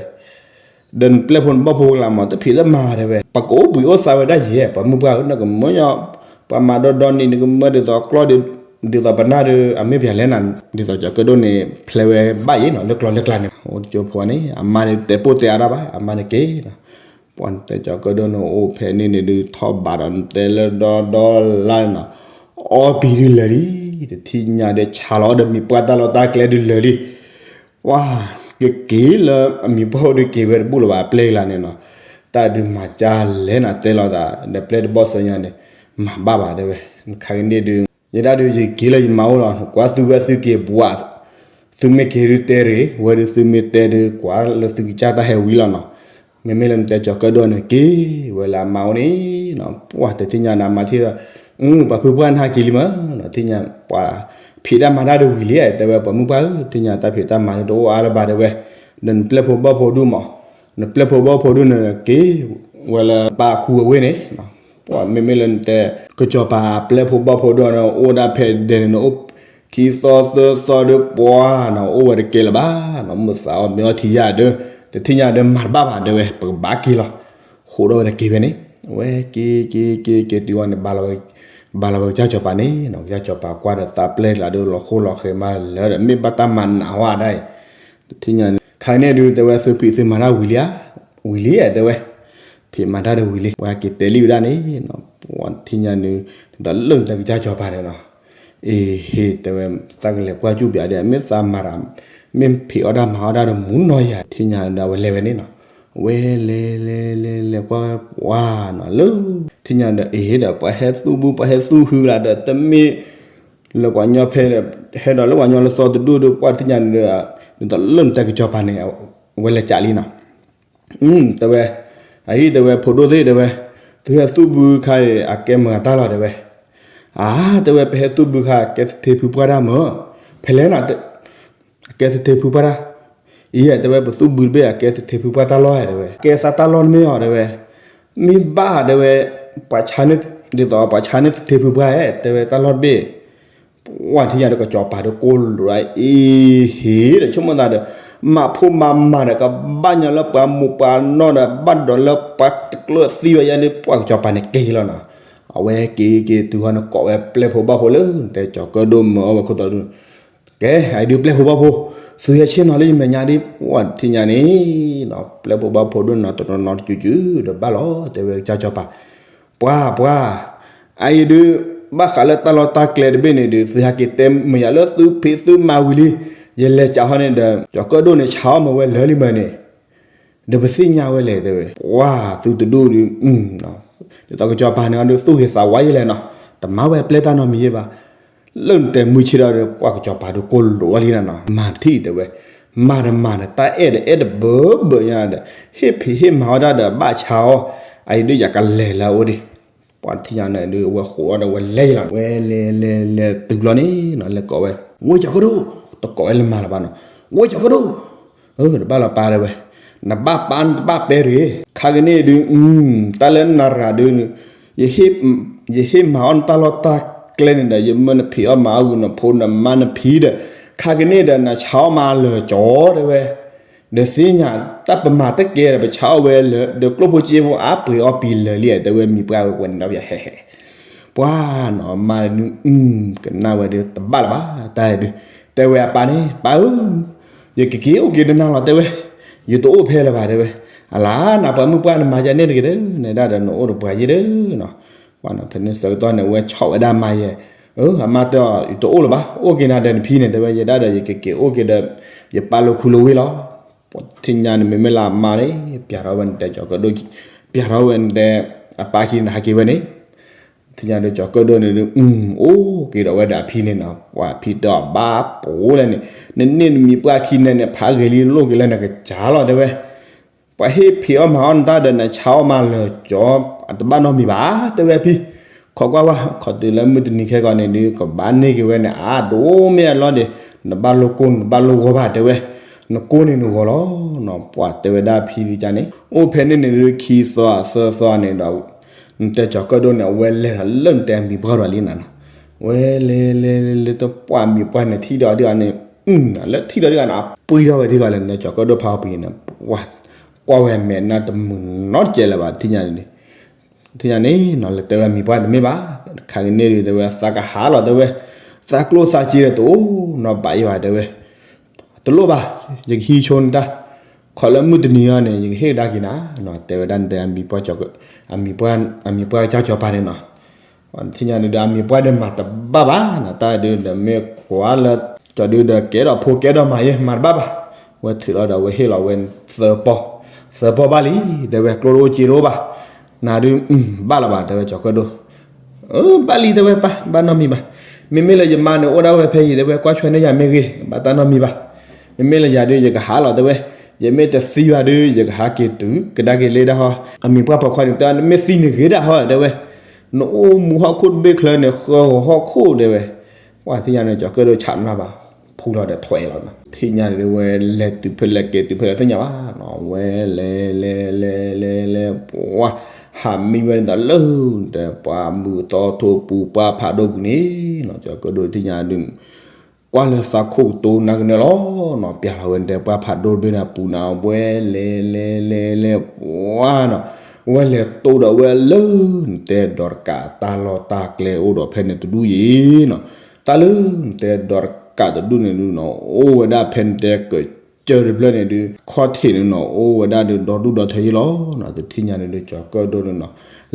ဒီးနပျဲၢ်ဖိနဘီၣ်ဖိကလးမး တၢ်ဖံးတၢ်မၤတဲဝဲ. ပကအိၣ်ဘှံးအိၣ်သါဝဲဒၣ်ယဲ ပှၤမုၢ်ပှၢ်ဧၢ, နကမၢညီ ပှၤမၤဒီဒီနံၤ နကမၢဒ်သိးကျီၢ် ဒ်သိးပနၢ်ဒီး အမ့ၢ်ပှၤလဲၣ်နၤ, ဒ်သိးကၠီၤကၢၣ်ဒိၣ်န့ၣ် ဖျဲဝဲဘၣ်ယဲနီၤ လၢကျီၢ်လၢကျါန့ၣ်. အိၣ်တကၠိဖိန့ၣ် အမါန့ၣ် တဲပိၢ်တဲအါတၢ်ဘၣ်, အမါန့ၣ်က့ၤနီၤ. ပှၤတဲကၠီၤကၢၣ်ဒိၣ်န့ၣ် အိၣ်ဖဲန့ၣ်န့ၣ်ဒုး ထီၣ်ဘးဒီးနတဲလၢဒီဒီလါန့ၣ်နီၤ, အီပံၤဒုးလၢာ်လံ, တထံၣ်ညါဒီး ဆးလီၤဒီးမံၤပှၢ်တၢ်လီၢ်တၢ်ကျဲဒုးလၢာ်လံ. ပှၤ ကက့ၤလၢအမံၤပှၢ်ဒုးက့ၤဝဲတဘူၣ်လၢၤဘၣ် အပျဲၢ်ကလါန့ၣ်နီၤ, တၢ်ဒုးမၤကၢ်လဲၣ်နၤတဲလီၤသး ဒီးပျဲၢ်တဘီၣ်စၢညါန့ၣ် မၤဘၣ်ဘၣ်တဲဝဲ. ခါကန့ၣ်ဒုး ယဲဒၣ်ဒုးယက့ၤလၢယမါအိၣ်လီၤ, ကွၢ်သုဝဲသုက့ၤဘှး, သုမ့ၢ်က့ၤဒုးတဲတဂ့ၤ, ဝဲဒုးသုမ့ၢ်တဲဒုး ကွၢ်လၢသုကစၢ်တၢ်ဟဲဝံၤလီၤနီၤ. မ့မ့ၢ်လၢနတဲကၠီၤကၢၣ်ဒိၣ်န့ၣ် က့ၤဝဲလၢအမါအိၣ်န့ၣ်နီၤ, ပှၤတထံၣ်ညါန့ၣ် အမါထံၣ်ဒီး အၢ ပှၤဖုပှၢ်နဟးက့ၤလံမး, ထံၣ်ညါပှၤဖံးတၢ်မၤတၢ်ဒုးဝံၤလံ တဲဝဲ, ပှၤမုၢ်ပှၢ်ဧၢ, ထံၣ်ညါတၢ်ဖံးတၢ်မၤဒုးတအိၣ်အါလၢၤဘၣ်တဲဝဲ. ဒီးနပျဲၢ်ဖိဘီၣ်ဖိဒုးမး, နပျဲၢ်ဖိဘီၣ်ဖိဒုးန့ၣ် က့ၤဝဲလၢပၢ်ခူအဝ့ၢ်န့ၣ်, ပှၤမ့မ့ၢ်လၢနတဲ ကစီၤပၤအပျဲၢ်ဖိဘီၣ်ဖိဒုးန့ၣ် အိၣ်ဒၣ်ဖဲဒဲးန့ၣ် နအိၣ်ခံသီသၢသီဒုးပှၤနီၤ, အိၣ်ဝဲတကဲလၢၤဘၣ်နီၤ, မုၢ်သးအီၤမ့ၢ်အီထံယါဒုး, တထံၣ်ညါဒီးမၤတဘၣ်ဘၣ်တဲဝဲ, ပကဘၣ်က့ၤလီၤ. ဃိးဒီးဝဲတက့ၤဖဲန့ၣ်, ဝဲက့ၤက့ၤက့ၤက့ၤတုၤဝဲန့ၣ် ဘၣ်လီၤဝဲကစၢ်စီၤပၤန့ၣ်, ကစၢ်စီၤပၤကွၢ်ဒီးသးပျဲၢ်လၢဒုး လီၤဃိလီၤဃဲၤမးလၢာ်ဒီး မ့ၢ်ဘၣ်တၢ်မၤနးဝဲဒၣ်အံၤ, တထံၣ်ညါန့ၣ် ခါန့ၣ်ဒုးတဲဝဲ သုဖံးသုမၤတၢ်ဝံၤလံဧါ, ဝံၤလံဧါတဲဝဲ, ဖံးမၤတၢ်ဒီးဝံၤလံ, ပှၤက့ၤတဲလံဝဲဒၣ်န့ၣ်, ပှၤတထံၣ်ညါန့ၣ် ဒ်သိးလၢနတဲကစၢ်စီၤပၤန့ၣ်နီၤ, အ့ဟ့ၣ်တဲဝဲ, သးကလဲၤကွၢ်ကူၣ်ပၠးဒီး မ့ၢ်သးမၤတၢ်, မ့ၢ်ဖံးအီၣ်တၢ်မၤအီၣ်တၢ်ဒီးမူနီၤယၤ, ထံၣ်ညါဒီးအဝဲလဲၤဝဲန့ၣ်နီၤ, ဝဲလဲၤလဲၤလဲၤလဲၤကွၢ်ဝဲနီၤလၢ, ထံၣ်ညါဒီး အ့ဟ့ၣ်ဒီး ပှၤဟဲသူၣ်ဘု ပှၤဟဲသူၣ်ဟုကလါဒီး တမ့ၢ် လၢပှၤညီဖဲ, ဟဲဒီးလၢပှၤညီလၢသီတဒူၣ်ဒီး ပှၤတထံၣ်ညါန့ၣ်ဒီး, ဒ်သိးလၢနတဲကစၢ်စီၤပၤန့ၣ်, ဝဲလဲၤကးလံနီၤ, တဲဝဲ, အဟံၣ်တဲဝဲ ဖိဒိၣ်သ့ၣ်တဲဝဲ, သုဟဲသူၣ်ဘုခါအံၤ အကဲမတၤတၢ်လီၤတဲဝဲ, အါ တဲဝဲ ပဟဲသူၣ်ဘုခါ အကဲသထ့ဖုပှၢ်တၢ်မၢ, ဖဲလဲၣ်နီၤ အကဲသထ့ဖုပှၢ်တၢ်, အံၤတဲဝဲ ပသူၣ်ဘုတဘ့ၣ် အကဲသထ့ဖုပှၢ်တၢ်လီၢ်တဲဝဲ, ကဲသးတၢ်လီၢ်တမ့ၢ်အီၤတဲဝဲ, မ့ၢ်ဘၣ်တဲဝဲ, ပှၤဆါန့ၢ်, ဒ်သိးပှၤဆါန့ၢ်သထ့ဖုပှၢ်ဧါ တဲဝဲတၢ်လီၢ်တဘ့ၣ်, ပှၤထံၣ်ညါဒီးကစီၤပၤဒီးကိၢ်လိာ်အံၤ အ့ဟ့ၣ်ဒီးဆိကမိၣ်သးဒီး, မၤဖိမၤမၤဒီး ကဘၣ်ညီလၢပှၤမိၢ်ပှၤနီၢ်ဒီး ဘၣ်ဒီးလၢပှၤတကျၢၢ်သံဝဲယါဒီး ပှၤကစီၤပၤန့ၣ်က့ၤလီၤနီၤ, အဝဲက့ၤက့ၤတုၤဃီန့ၣ် ကိးဝဲပျဲၢ်ဖိဘီၣ်ဖိလၢ နတဲကၠီၤကၢၣ်ဒိၣ်မၢအီၣ်ဝဲခိၣ်တီဒုး ကဲ အံၤဒုးပျဲၢ်ဖိဘီၣ်ဖိ, သုဟဲဆ့ၣ်နီၤလၢယမဲာ်ညါဒ် ပှၤထံၣ်ညါန့ၣ်, ပျဲၢ်ဖိဘီၣ်ဖိဒုးနီၤ တနီၤနီၤတစုၤစုၤဒီးဘၣ်လီၤ တဲဝဲကစၢ်စီၤပၤ, ပှၤ ပှၤ, အအံၤဒုး, ဘၣ်ဃးလၢတၢ်လီၢ်တၢ်ကျဲတဘ့ၣ်န့ၣ်ဒုး သုဟဲက့ၤတဲမုာ်ယၤလၢသုဖံးသုမၤဝံၤလံ, ယလဲၤကးဟီန့ၣ်ဒီး ကၠီၤကၢၣ်ဒိၣ်န့ၣ် ဆါအီၣ်မၢဝဲလၢာ်လံမၢန့ၣ် ဒီးပသ့ၣ်ညါဝဲလဲၣ်တဲဝဲ, ပှၤသုတဒူၣ်ဒုး, ဒ်သိးကစီၤပၤန့ၣ်အီၤဒုး သူၣ်ဂ့ၤသးဝါယဲလဲၣ်နီၤ, တမၤဝဲပျဲၢ်တၢ်နီတမံၤယဲဘၣ်, လၢနတဲမုၢ်ဆ့ၣ်ဒီး ပှၤကစီၤပၤဒုးကိၢ်လိာ်ဝဲလံနီၤ, မၤတထံၣ်တဲဝဲ, မၤတမၤဒီး တၢ်အဲၣ်ဒီးအဲၣ်တဘၢဘၢညါဒီး ဟ့ၣ်ဖံးဟ့ၣ်မၤအီၣ်တၢ်ဒီးဘၣ်ဆါအီၣ်, အအံၤဒုးယကလဲၤလၢအအိၣ်ဒံး, ပှၤထံၣ်ညါန့ၣ်ဒုး အဝဲဃိးအီၤဒီးဝဲလဲၤလီၤ, ဝဲလဲၤလဲၤလဲၤတုၤလီၤန့ၣ်နီၤ လဲၤကိးဝဲ, ဝဲကၠီၤကၢၣ်ဒိၣ်, တကိးဝဲလၢမၤလၢၤဘၣ်နီၤ, ဝဲကၠီၤကၢၣ်ဒိၣ် တဘၣ်လီၤပၢ်တဲဝဲ, နဘၣ်ပၢ်နတဘၣ်ပဲတဂ့ၤ, ခါကန့ၣ်ဒုး, တၢ်လၢနရၤဒုး, ယဟ့ၣ်မၤအီၣ်နတၢ်လီၢ်တၢ်ကျဲန့ၣ်ဒီး ယမၢနဖံးအီၣ်မၤအီၣ်ဂုာ်နဖိနမါနဖံးဒီး, ခါကန့ၣ်ဒီး နဆါအီၣ်မၤလၢာ်ကၠီတဲဝဲ, ဒီးသ့ၣ်ညါ, တၢ်ပမၤတကဲဒီး ပဆါအီၣ်ဝဲလၢာ်, ဒီးကျိၣ်ဖိစ့ဖိအါပှ့ၤအီၣ်ပံၤလၢာ်လံ တဲဝဲမံၤပှၢ်ဝဲန့ၣ်ဒီးယဟဲဟဲ ပှၤနီၤ မါဒုး, ကနၣ်ဝဲဒုး တဘၣ်လၢၤဘၣ် တၢ်ဒုး, တဲဝဲအပၢ်န့ၣ် ပၢ်ဧၢ, ယကက့ၤအိၣ်က့ၤဒီးနၤလီၤတဲဝဲ, ယတအိၣ်ဖဲလၢၤဘၣ်တဲဝဲ, အလါနၤပှၤမုၢ်ပှၢ်နမၤယၤန့ၣ်တဂ့ၤဒီး နဒၣ်ဒီးနအိၣ်ဒီးပှၤယဲဒီးနီၤ, ပှၤနီၤ ဖဲန့ၣ်ဆၢကတီၢ်န့ၣ် အဝဲဆီၣ်ဝဲဒၣ်မါယဲ, အၢ အမါတဲအီၤ ယတအိၣ်လၢၤဘၣ် အိၣ်က့ၤနၤဒီးနဖံန့ၣ် တဲဝဲ ယဒၣ်ဒီးယကက့ၤအိၣ်က့ၤဒီး ယပၢ်လၢခူလၢဝ့ၢ်လီၤ, ပှၤထံၣ်ညါန့ၣ် မ့မ့ၢ်လၢအမါန့ၣ် ပျးထီၣ်ဝဲန့ၣ်တဲကၠီၤကၢၣ်ဒိၣ်, ပျးထီၣ်ဝဲန့ၣ်တဲ အပၢ်ခံန့ၣ် ဟးက့ၤဝဲန့ၣ် ထံၣ်ညါဒီးကၠီၤကၢၣ်ဒိၣ်န့ၣ်ဒုး အိၣ်က့ၤဒီးဝဲဒီးအဖံန့ၣ်နီၤ, ပှၤဖံတဲအီၤဘၣ်ပိာ်လဲၣ်န့ၣ်, နန့ၢ်နမံၤပှၢ်ခံန့ၣ်န့ၣ် ဖးဂ့ၤလံလိၣ်က့ၤလၢနကစၢ်လီၤတဲဝဲ, ပှၤဟ့ၣ်ဖံးအီၣ်မၤအီၣ်နတၢ်ဒီး နဆါအီၣ်မၤလၢာ်ကၠီ အတဘၣ်နီတမံၤဘၣ်တဲဝဲအဖံ, ခိးကွၢ်ဝဲ ခီတုၤလၢမုၢ်တနံၤခဲကီးန့ၣ်ဒုး ကဘၣ်န့ၢ်က့ၤဝဲန့ၣ် အါဒိၣ်မ့ၢ်အလီၢ်ဒံး, နဘၣ်လိၣ်ကိၢ်နဘၣ်လိၣ်ဂီၤဘၣ်တဲဝဲ, နကိးန့ၢ်နဂီၤလီၤနီၤ. ပှၤတဲဝဲဒၣ်ဖံဒုကန့ၣ် အိၣ်ဖဲန့ၣ်န့ၣ်ဒုး ခံသီသၢသီန့ၣ်ဒီး နတဲကၠီၤကၢၣ်ဒိၣ်န့ၣ် အဝဲလဲၤဒီးလၢနတဲအမံၤပှၢ်ဒီးလံနၤနီၤ. ဝဲလဲၤလဲၤလဲၤလဲၤတပှၢ်မံၤပှၢ်န့ၣ် ထံၣ်ဒီးဒုးဂၤန့ၣ် လၢထံၣ်ဒီးဒုးဂၤန့ၣ် အပှံၢ်ထီၣ်ဝဲဒုးဂၤလၢနတဲကၠီၤကၢၣ်ဒိၣ်ဖးအီပံၤန့ၣ် ပှၤကွၢ်ဝဲမဲာ်နါတမုာ်နီတကဲလၢၤဘၣ် ထံၣ်ညါန့ၣ် ထံၣ်ညါန့ၣ်နီၤ လဲၤတဲဝဲမံၤပှၢ်တမ့ၢ်ဘၣ်, ခါကန့ၣ်ဒုးတဲဝဲသးကဟးလီၤတဲဝဲ, သးကျိၣ်သးစ့ဒီးတအိၣ်နီဘၣ်အံၤဘၣ်တဲဝဲ, တလိၣ်ဘၣ်, ယကဟံးဆိနတၢ်, ခီလၢမုၢ်တနံၤအံၤန့ၣ် ယကဟ့ၣ်ကဒါက့ၤနၤနီၤ တဲဝဲဒၣ်နတဲ အမံၤပှၢ်ကၠီၤကၢၣ်, အမံၤပှၢ်ကၠီၤပၤန့ၣ်နီၤ ထံၣ်ညါန့ၣ်ဒီး အမံၤပှၢ်ဒီးမၤတဘၣ်ဘၣ်နီၤ တၢ်ဒုးဒီးမ့ၢ်ကွၢ်လၢ ကၠီၤဒုးဒီးကဲထီၣ်ဖိကဲထီၣ်မၤယဲ မၤတဘၣ်ဘၣ်, ဝဲထုးလီၤဒီးဝဲဟ့ၣ်လီၤဝဲသၢပီၢ်, သၢပီၢ်ဘၣ်လံ, တဲဝဲကျိၣ်တအိၣ်စ့တအိၣ်ဘၣ်, နၤဒုး ဘၣ်လီၤဘၣ် တဲဝဲကၠီၤကၢၣ်ဒိၣ် အၢ ဘၣ်လံ တဲဝဲပၢ် ဘၣ်နီတမံၤဘၣ်, မ့မ့ၢ်လၢယမါန့ၣ်အိၣ်ဒၣ်ဝဲဖဲအံၤ တဲဝဲကွၢ်ဆွဲန့ၢ်ယၤမ့ၢ်ဂ့ၤ ဘၣ်တၢ်နီတမံၤဘၣ်, မ့မ့ၢ်လၢယၤဒုး ယကဟးလီၤ တဲဝဲ, ယမ့ၢ်တသံဘၣ်ဒုး ယကဟးက့ၤတုၤကဒါက့ၤလၢဒၣ်ဟီ, အမံၤပှၢ်ပိာ်ခွါန့ၣ် တဲမ့ၢ်သံန့ၣ်ဂ့ၤဒၣ်ဟီ တဲဝဲ, နအိၣ်မူဟီၣ်ခိၣ်တဘ့ၣ်ချၢန့ၣ် ဃၢဂီၤဟီၣ်ခိၣ် တဲဝဲ, ပှၤထံၣ်ညါန့ၣ် ကၠီၤကၢၣ်ဒိၣ်ဆးနါဘၣ်, ဖူလီၤဒီးထွဲလီၤနီၤ ထံၣ်ညါန့ၣ်ဒုးဝဲလဲၤတုၤဖဲလဲၣ်က့ၤတုၤဖဲလဲၣ်သ့ၣ်ညါဘၣ်နီၤ ဝဲလဲၤလဲၤလဲၤလဲၤလဲၤ ပှၤ ဟးမံဝဲဒၣ်လၢ တဲပှၤမုၢ်သီထိပူၤပှၢ်ဖးဒိၣ်ပူၤန့ၣ်နီၤ ကၠီၤကၢၣ်ဒိၣ်ထံၣ်ညါဒုး ကွၢ်လၢသးခိၣ်ကတိၤနၤကနၢလီၤနီၤ ပျဲလီၤဝဲနတဲပှၢ်ဖးဒိၣ်တဘ့ၣ်န့ၣ်ပူၤန့ၣ် ဝဲလဲၤလဲၤလဲၤလဲၤ ပှၤနီၤ ဝဲလဲၤတိၢ်ဒီးဝဲလၢ နတဲဒီးတကးတၢ်လီၢ်တၢ်ကျဲအိၣ်ဒီးဖဲန့ၣ်တဒူၣ်ယံၤနီၤ တၢ်လၢနတဲဒီးတကးတဒူၣ်န့ၣ်ဒုးနီၤ အိၣ်ဝဲဒၣ်ဖဲနတဲကစၢၢ်တဖျၢၣ်န့ၣ်ဒုး ခီၣ်ထံးန့ၣ်နီၤ အိၣ်ဝဲဒၣ်ဒုးဒီဒူၣ်ဒီထၢယံၤလီၤနီၤ တထံၣ်ညါန့ၣ်ဒုး ကၠီၤကၢၣ်ဒိၣ်န့ၣ်နီၤ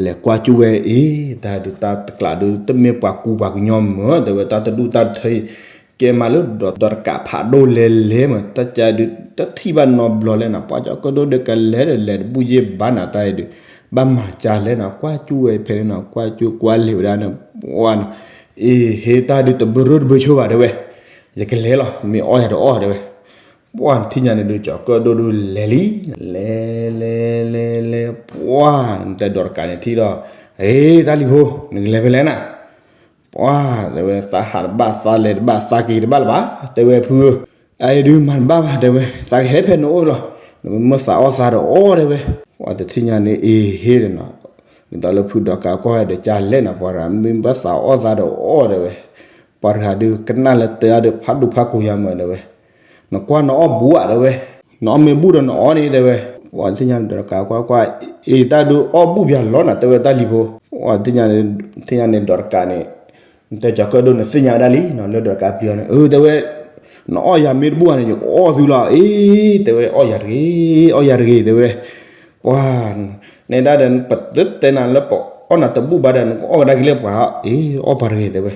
လဲၤကွၢ်ကၠူၣ်ဝဲအ့ၣ် တၢ်ဒုးတၢ်တကျးဒုး တမ့ၢ်ပှၤကူပှၤကညီမၢ တဲဝဲတၢ်တဒူၣ်တၢ်တထၢအံၤ ကဲမးလၢဒီးဒီးတကးဖးဒိၣ်လဲၤလဲၤမး တၢ်ကၢဒုး တထံၣ်ဘၣ်နီတဘျီလဲၣ်နီၤ ပှၤကၠီၤကၢၣ်ဒိၣ်ဒီးကလဲၤဒီးလဲၤတဘူၣ်ယဲၢ်ဘၣ်နၤတၢ်အံၤဒုး ဘၣ်မၤကၢ်လဲၣ်နီၤ ကွၢ်ကၠူၣ်ဝဲဖဲန့ၣ်နီၤ ကွၢ်ကၠူၣ်ကွၢ်လဲၤဝဲဒၣ်န့ၣ် ပှၤနီၤ အ့ၣ် ဟ့ၣ်တၢ်ဒုးတဘၢရိၣ်တဘၢဆိဘၣ်တဲဝဲ ယကလဲၤလီၤ မ့ၢ်အီၣ်ယၤတအီၣ်တဲဝဲ ပှၤထံၣ်ညါန့ၣ်ဒုး ကၠီၤကၢၣ်ဒိၣ်ဒုးလဲၤလံ လဲၤလဲၤလဲၤလဲၤ ပှၤ နတဲဒီးတကးန့ၣ်ထံၣ်ဒီး အ့ၣ် တၢ်လံၤဖိ နကလဲၤဖဲလဲၣ်နၤ ပှၤ တဲဝဲ သးဟးတဘၣ် သးလဲၤတဘၣ် သးက့ၤတဘၣ်လၢၤဘၣ် တဲဝဲဖုဧၢ အအံၤဒုးမၤတဘၣ်ဘၣ် တဲဝဲ သးကဟဲဖဲနအိၣ်လီၤ နမ့ၢ်သးအီၣ်သးဒီးအီၣ်တဲဝဲ ပှၤတထံၣ်ညါန့ၣ် အ့ၣ် ဟ့ၣ်ဒီးနီၤ ဒ်သိးလၢဖုဒီးကးကွၢ်ဝဲဒီးကၢ်လဲၣ်နီၤ ပှၤရၤ မ့ၢ်ဘၣ်သးအီၣ်သးဒီးအီၣ်တဲဝဲ ပှၤတဂၤဒုးကနၣ်လၢတဲအီၤဒီးဖးဒိၣ်ဖးကိၤယၤမၢတဲဝဲ နကွၢ်နအီၣ်ဘူးဧါတဲဝဲ နအီၣ်မ့ၢ်ဘူးဒီးနအီၣ်န့ၣ်တဲဝဲ ပှၤထံၣ်ညါန့ၣ်ဒီးတကးကွၢ်ကွၢ် အ့ၣ် တၢ်ဒုးအီၣ်ဘူးပၠးလီၤနၤ တဲဝဲတၢ်လံၤဖိ ပှၤထံၣ်ညါန့ၣ်ဒီးတကးန့ၣ် နတဲကၠီၤကၢၣ်ဒိၣ်န့ၣ်သ့ၣ်ညါဝဲဒၣ်လံနီၤ လၢဒီးတကးပျံၤအီၤန့ၣ် အၢ တဲဝဲ နအီၣ်ယၤမ့ၢ်တဘူးဧါန့ၣ် ယကအီၣ်သုလီၤ အ့ၣ် တဲဝဲ အီၣ်ယၤတဂ့ၤ အီၣ်ယၤတဂ့ၤ တဲဝဲ ပှၤ နဲဒၣ်ဒီး ပတတဲနၤလၢပအီၣ်နၤတဘူးဘၣ်ဒီး နကအီၣ်ကဒါက့ၤလၢပှၤ အ့ၣ် အီၣ်ပှၤတဂ့ၤ တဲဝဲ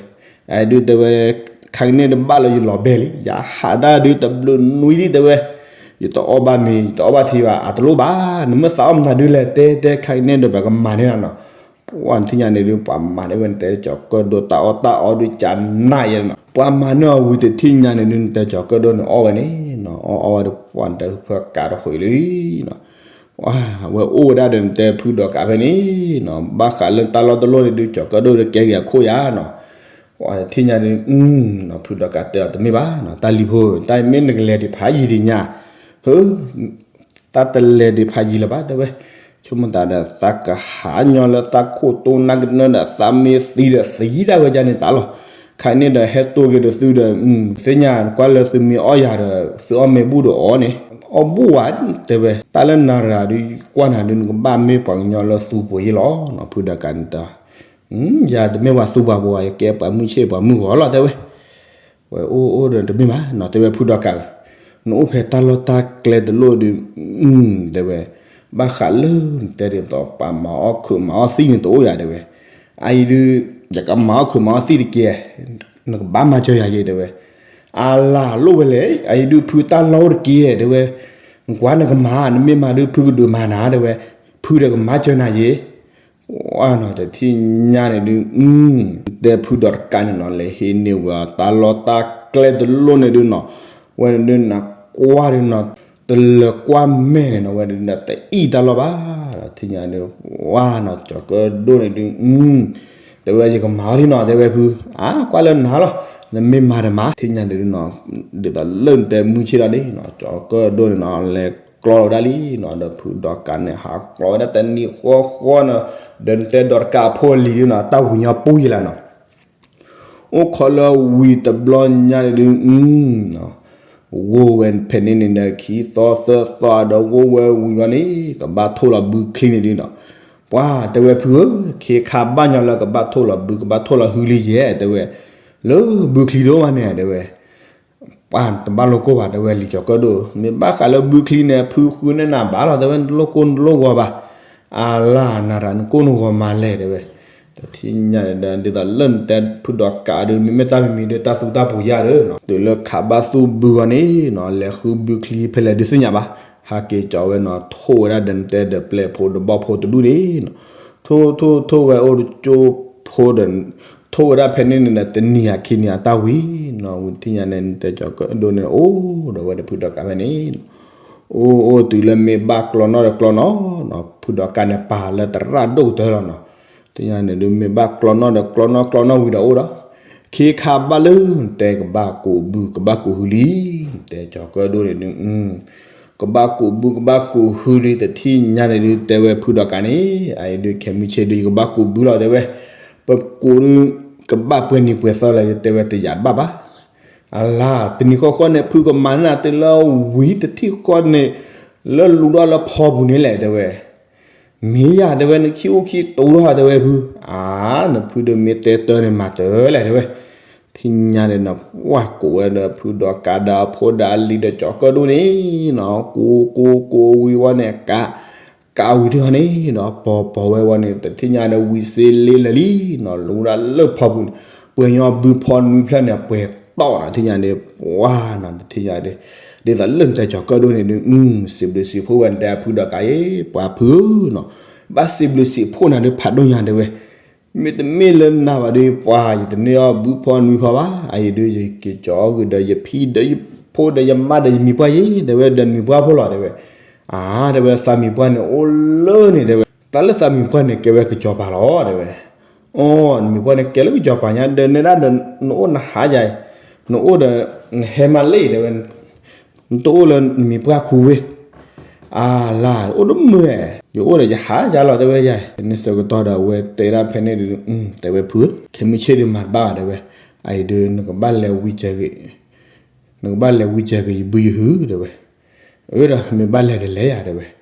အဒုးတဲဝဲ ခါကန့ၣ်တဘၣ်လၢယလီၤဘဲလံ ယဟးတၢ်ဒုးတဘျုးနွံလံ တဲဝဲ ယတအီၣ်ဘၣ်မ့ၤ ယတအီၣ်ဘၣ်ထံဘၣ် အတလိၣ်ဘၣ် နမ့ၢ်သးအီၣ်မတၤဒုးလဲၤတဲတဲ ခါကန့ၣ်ဒီးပကမၤန့ၢ်နၤနီၤ ပှၤထံၣ်ညါန့ၣ်ဒုး ပှၤမၤန့ၢ်ဝဲနတဲကၠီၤကၢၣ်ဒိၣ် တၢ်အီၣ်တၢ်အီဒုးကနၣ်ယဲနီၤ ပှၤမၤန့ၢ်အီၤဝံၤတထံၣ်ညါန့ၣ်ဒုး နတဲကၠီၤကၢၣ်ဒိၣ်န့ၣ်အီၣ်ဝဲန့ၣ်နီၤ အီၣ်အီၣ်ဝဲဒီး ပှၤနတဲဖုကးတဃုာ်လံနီၤ ဝဲအိၣ်ဝဲဒၣ်ဒီးနတဲဖုဒီးကးဖဲန့ၣ်နီၤ ဘၣ်ဃးလၢတၢ်လီၢ်တလီၢ်န့ၣ်ဒုး ကၠီၤကၢၣ်ဒိၣ်ဒီးကဲဂ့ၤအခိၣ်ယၤနီၤ ပှၤထံၣ်ညါန့ၣ် ဖုဒီးကးတဲအီၤတမ့ၢ်ဘၣ်နီၤ တၢ်လံၤဖိ တၢ်မ့ၢ်နကလဲၤဒံးဖးယံၤဒံးညါ ဟၢ တၢ်တလဲၤဒံးဖးယံၤလၢၤဘၣ်တဲဝဲ ဆိကမိၣ်သးဒီး သးကဟးညီလၢသးခိၣ်တိနါကနၢဒီး သးမ့ၢ်သံဒီးသံဒၣ်ဝဲဒၣ်န့ၣ်သးလီၤ ခါန့ၣ်ဒီးဟဲတိၢ်က့ၤဒီးသုဒီး သ့ၣ်ညါကွၢ်လၢသုမ့ၢ်အီၣ်ယၤဒီး သုအီၣ်မ့ၢ်ဘူးဒီးအီၣ်န့ၣ် အီၣ်ဘူးဝဲတဲဝဲ တၢ်လၢနၤတဂၤဒုး ကွၢ်နၤဒုး နကဘၣ်မ့ၢ်ပှၤကညီလၢသူပှ့ၤယဲလီၤနီၤ ဖုဒီးကးန့ၣ်တၢ် ယၤတမ့ၢ်ပှၤသူပှၤပှ့ၤ ယကဲပှၤမုၢ်ဆ့ၣ်ပှၤမုၢ်ဂီၤလီၤတဲဝဲ ဝဲအိၣ်အိၣ်ဒီးတမ့ၢ်ဘၣ်နီၤ တဲဝဲဖုဒီးကးဝဲ နအိၣ်ဖဲတၢ်လီၢ်တၢ်ကျဲတလိၣ်ဒုး တဲဝဲ ဘၣ်ဃးလၢနတဲဒ်သိး ပှၤမၤအီၣ်ခုးမၤအီၣ်သံၣ်န့ၣ်တအိၣ်ယၤတဲဝဲ အအံၤဒုး ယကမၤအီၣ်ခုးမၤအီၣ်သံၣ်တက့ၢ် နကဘၣ်မၤစၢၤယၤယဲတဲဝဲ အလၤလိၣ်ဝဲလဲၣ် အအံၤဒုးဖုတၢ်လီၢ်အိၣ်တက့ၢ်တဲဝဲ နကွၢ်နကမၤ နမ့ၢ်မၤဒုးဖုကဒုးမၤနၤတဲဝဲ ဖုဒီးကမၤစၢၤနၤယဲ ဝဲနီၤ တထံၣ်ညါန့ၣ်ဒုး တဲဖုဒီးတကးန့ၣ်နီၤ လဲၤဟံးန့ၢ်ဝဲတၢ်လီၢ်တၢ်ကျဲတလိၣ်န့ၣ်ဒုးနီၤ ဝဲန့ၣ်ဒုးနကွၢ်ဒုးနီၤ တလၢကွၢ်မဲာ်န့ၣ်နီၤ ဝဲန့ၣ်ဒုးတအံၣ်တၢ်လီၢ်ဘၣ် ဒီးထံၣ်ညါန့ၣ် ဝဲနီၤ ကၠီၤကၢၣ်ဒိၣ်န့ၣ်ဒုး တဲဝဲယကမၤအီၣ်ဒံးနီၤ တဲဝဲဖု အါ ကွၢ်လၢနၤလီၤ နမ့ၢ်မၤတမၤ ထံၣ်ညါန့ၣ်ဒုနီၤ, ဒ်သိးလၢနတဲမုၢ်ဆ့ၣ်ထီၣ်န့ၣ်နီၤ ကၠီၤကၢၣ်ဒိၣ်န့ၣ်နီၤ လဲၤကျီလီၤဝဲဒၣ်လံနီၤ, ဒီးဖုဒီးကးန့ၣ် ဟးကျီဝဲဒၣ်တနံၤဃီဃီနီၤ, ဒီးနတဲဒီးတကးအဖိအလံၤဒုနီၤ တၢ်ဝံၤညီပူယံၤလၢ်နီၤ အိၣ်ခိးလၢဝံၤတဘျီညါန့ၣ်ဒု ဂိၢ်ဝဲဖဲန့ၣ်န့ၣ်ဒီး ခံသီသၢသီဒီးဂိၢ်ဝဲဝံၤဝဲန့ၣ် ကဘၣ်ထိၣ်လီၤဘုချံန့ၣ်ဒုနီၤ, ပှၤတဲဝဲဖုဧၢ, ခ့ခါဘၣ်ညီလၢကဘၣ်ထိၣ်လီၤဘု ကဘၣ်ထိၣ်လီၤဟုလံယဲၢ် တဲဝဲ, လၢဘုချံတအိၣ်ဘၣ်န့ၣ် တဲဝဲ ပှၤတဘၣ်လိၣ်ကိၢ်ဘၣ် တဲဝဲလံာ်ကၠီၤကၢၣ်ဒိၣ်, မ့ၢ်ဘၣ်ဃးလၢဘုချံန့ၣ် ဖုဃုန့ၢ်နၤဘၣ်လီၤ တဲဝဲ နတလိၣ်ကိၢ်နတလိၣ်ဂီၤဘၣ်, အလၢ်နၤတၢ် နကိၢ်နဂီၤမၤလဲၣ် တဲဝဲ, တထံၣ်ညါဒီး ဒ်သိးလၢနတဲဖုဒီးကးဒု မ့မ့ၢ်တၢ်မံၤမံၤဒု တၢ်သူတၢ်ပူၤယါဒီးနီၤ တုၤလၢခးဘၣ်သူၣ်ဘုဝဲန့ၣ်နီၤ လဲၤဃုဘုချံဖဲလဲၣ်ဒုသ့ၣ်ညါဘၣ်, ဟးက့ၤကၠီၤဝဲနီၤ ထိၣ်ဝဲဒၣ်ဒီးနတဲဒီးပျဲၢ်ဖိဒီးဘီၣ်ဖိတဒူၣ်န့ၣ်နီၤ ထိၣ်ထိၣ်ထိၣ်ဝဲအိၣ်တကၠိဖိဒီး ထိၣ်ဝဲဒၣ်ဖဲန့ၣ်န့ၣ်ဒီး တနံၤအခံနံၤအတၢ်ဝံၤနီၤ ဝံၤထံၣ်ညါန့ၣ် နတဲကၠီၤကၢၣ်ဒိၣ်န့ၣ် အိၣ်ဒီးဝဲဒီးဖုဒီးကးဖဲန့ၣ်နီၤ အိၣ်အိၣ်တုၤလၢမ့ၢ်ဘၣ်ကျီနီၣ်ဒီးကျီနီၣ်နီၤ ဖုဒီးကးန့ၣ်ပာ်လၢသရၣ်ဒိၣ်ကတၢၢ်လီၤနီၤ, ထံၣ်ညါန့ၣ်ဒု မ့ၢ်ဘၣ်ကျီနီၣ်ဒီးကျီနီၣ်ကျီနီၣ်ဝံၤဒီးအိၣ်ဒီး ခ့ခါဘၣ်လၢနတဲကဘၣ်ကိးဘု ကဘၣ်ကိးဟုလံ, နတဲကၠီၤကၢၣ်ဒိၣ်န့ၣ်ဒု ကဘၣ်ကိးဘု ကဘၣ်ကိးဟုလံ တထံၣ်ညါန့ၣ်ဒု တဲဝဲဖုဒီးကးန့ၣ် အအံၤဒု ခဲမုၢ်ဆ့ၣ်ဒု ယကဘၣ်ကိးဘုလီၤ တဲဝဲ, ပကိးဒု ကဘၣ်ပှဲၤနံၤပှဲၤသီလဲၣ်ဒု တဲဝဲတယာ်တဘၣ်ဘၣ် အလါ တနံၤဃီဃီန့ၣ် ဖုကမၤန့ၢ်နၤတုၤလၢဝံၤတထံၣ်ဃီန့ၣ် လၢလူၤဒီးလၢဖီပူၤန့ၣ်လဲၣ် တဲဝဲ, မ့ၢ်ယၤ တဲဝဲ နခံအိၣ်ခံတူၤလီၤ တဲဝဲဖု, အါ နဖုဒုးမ့ၢ်တဲတၢ်န့ၣ်မၤတၢ်လဲၣ် တဲဝဲ, ထံၣ်ညါန့ၣ်နီၤ ပှၤကိးဝဲဒီးဖုဒီးကးဒီးအဖိဒီးအလံၤဒီးကၠီၤကၢၣ်ဒိၣ်န့ၣ် နီၤ ကိးကိးကိးဝံၤဝဲန့ၣ် ကး ကးဝံၤတခီန့ၣ်နီၤ ပီၤပီၤဝဲဝဲန့ၣ် တထံၣ်ညါဒီးဝံၤစ့လ့လၢာ်လံနီၤ လူၤဒီးလၢဖီပူၤန့ၣ် ပှဲၤညီဘုဖီနွံဖျၢၣ်န့ၣ် ပှဲၤတီၢ်နီၤ ထံၣ်ညါန့ၣ် ပှၤနီၤ တထံၣ်ညါဒီး ဒ်သိးလၢနတဲကၠီၤကၢၣ်ဒိၣ်န့ၣ်ဒု စံးဘျုးစံးဖှိၣ်ဝဲနတဲအဖုဒီးကးအံၤ ပှၤဖုနီၤ ဘၣ်စံးဘျုးစံးဖှိၣ်နၤဒု ဖးဒိၣ်ညါတဲဝဲ မ့တမ့ၢ်လၢနၤဘၣ်ဒီး ပှၤ ယတန့ၢ်အီၣ်ဘုဖီနွံဖီဘၣ်. အအံၤဒုး ယက့ၤကၠီၤအီၣ်ဂ့ၤဒီးယဖံဒီးယဖိဒီးယမါဒီးယမံၤပှၢ်ယ့ၢ် တဲဝဲ ဒီးနမံၤပှၢ်ဖိလီၤ တဲဝဲ. အါ တဲဝဲ သးမံၤပှၢ်န့ၣ်အိၣ်လၢန့ၣ် တဲဝဲ တၢ်လၢသးမံၤပှၢ်န့ၣ် ကဲဝဲကစီၤပၤလီၤ တဲဝဲ. အိ နမံၤပှၢ်န့ၣ် ကဲလၢကစီၤပၤညါ ဒီးနဲဒၣ်ဒီး နအိၣ်နဟါယၤအံၤ နအိၣ်ဒီး နဟဲမးလၢအံၤ တဲဝဲ နတအိၣ်လၢနမံၤပှၢ်ခူဝ့ၢ် အါလါ အိၣ်တမုာ်ဧါ ယအိၣ်ဒီးယဟါယၤလီၤ တဲဝဲယၤ န့ၣ်ဆၢကတီၢ်ဒီးအဝဲတဲဒၣ်ဖဲန့ၣ်ဒုး တဲဝဲဖု ခဲမုၢ်ဆ့ၣ်ဒုးမၤတဘၣ်ဘၣ် တဲဝဲ. အအံၤဒုး နကဘၣ်လဲၤဝံကဲၤဂ့ၤ နကဘၣ်လဲၤဝံကဲၤဂ့ၤယဘုယဟု တဲဝဲ. အၢ ဒီးမ့ၢ်ဘၣ်လဲၤဒီးလဲၤယၤ တဲဝဲ. ဒ်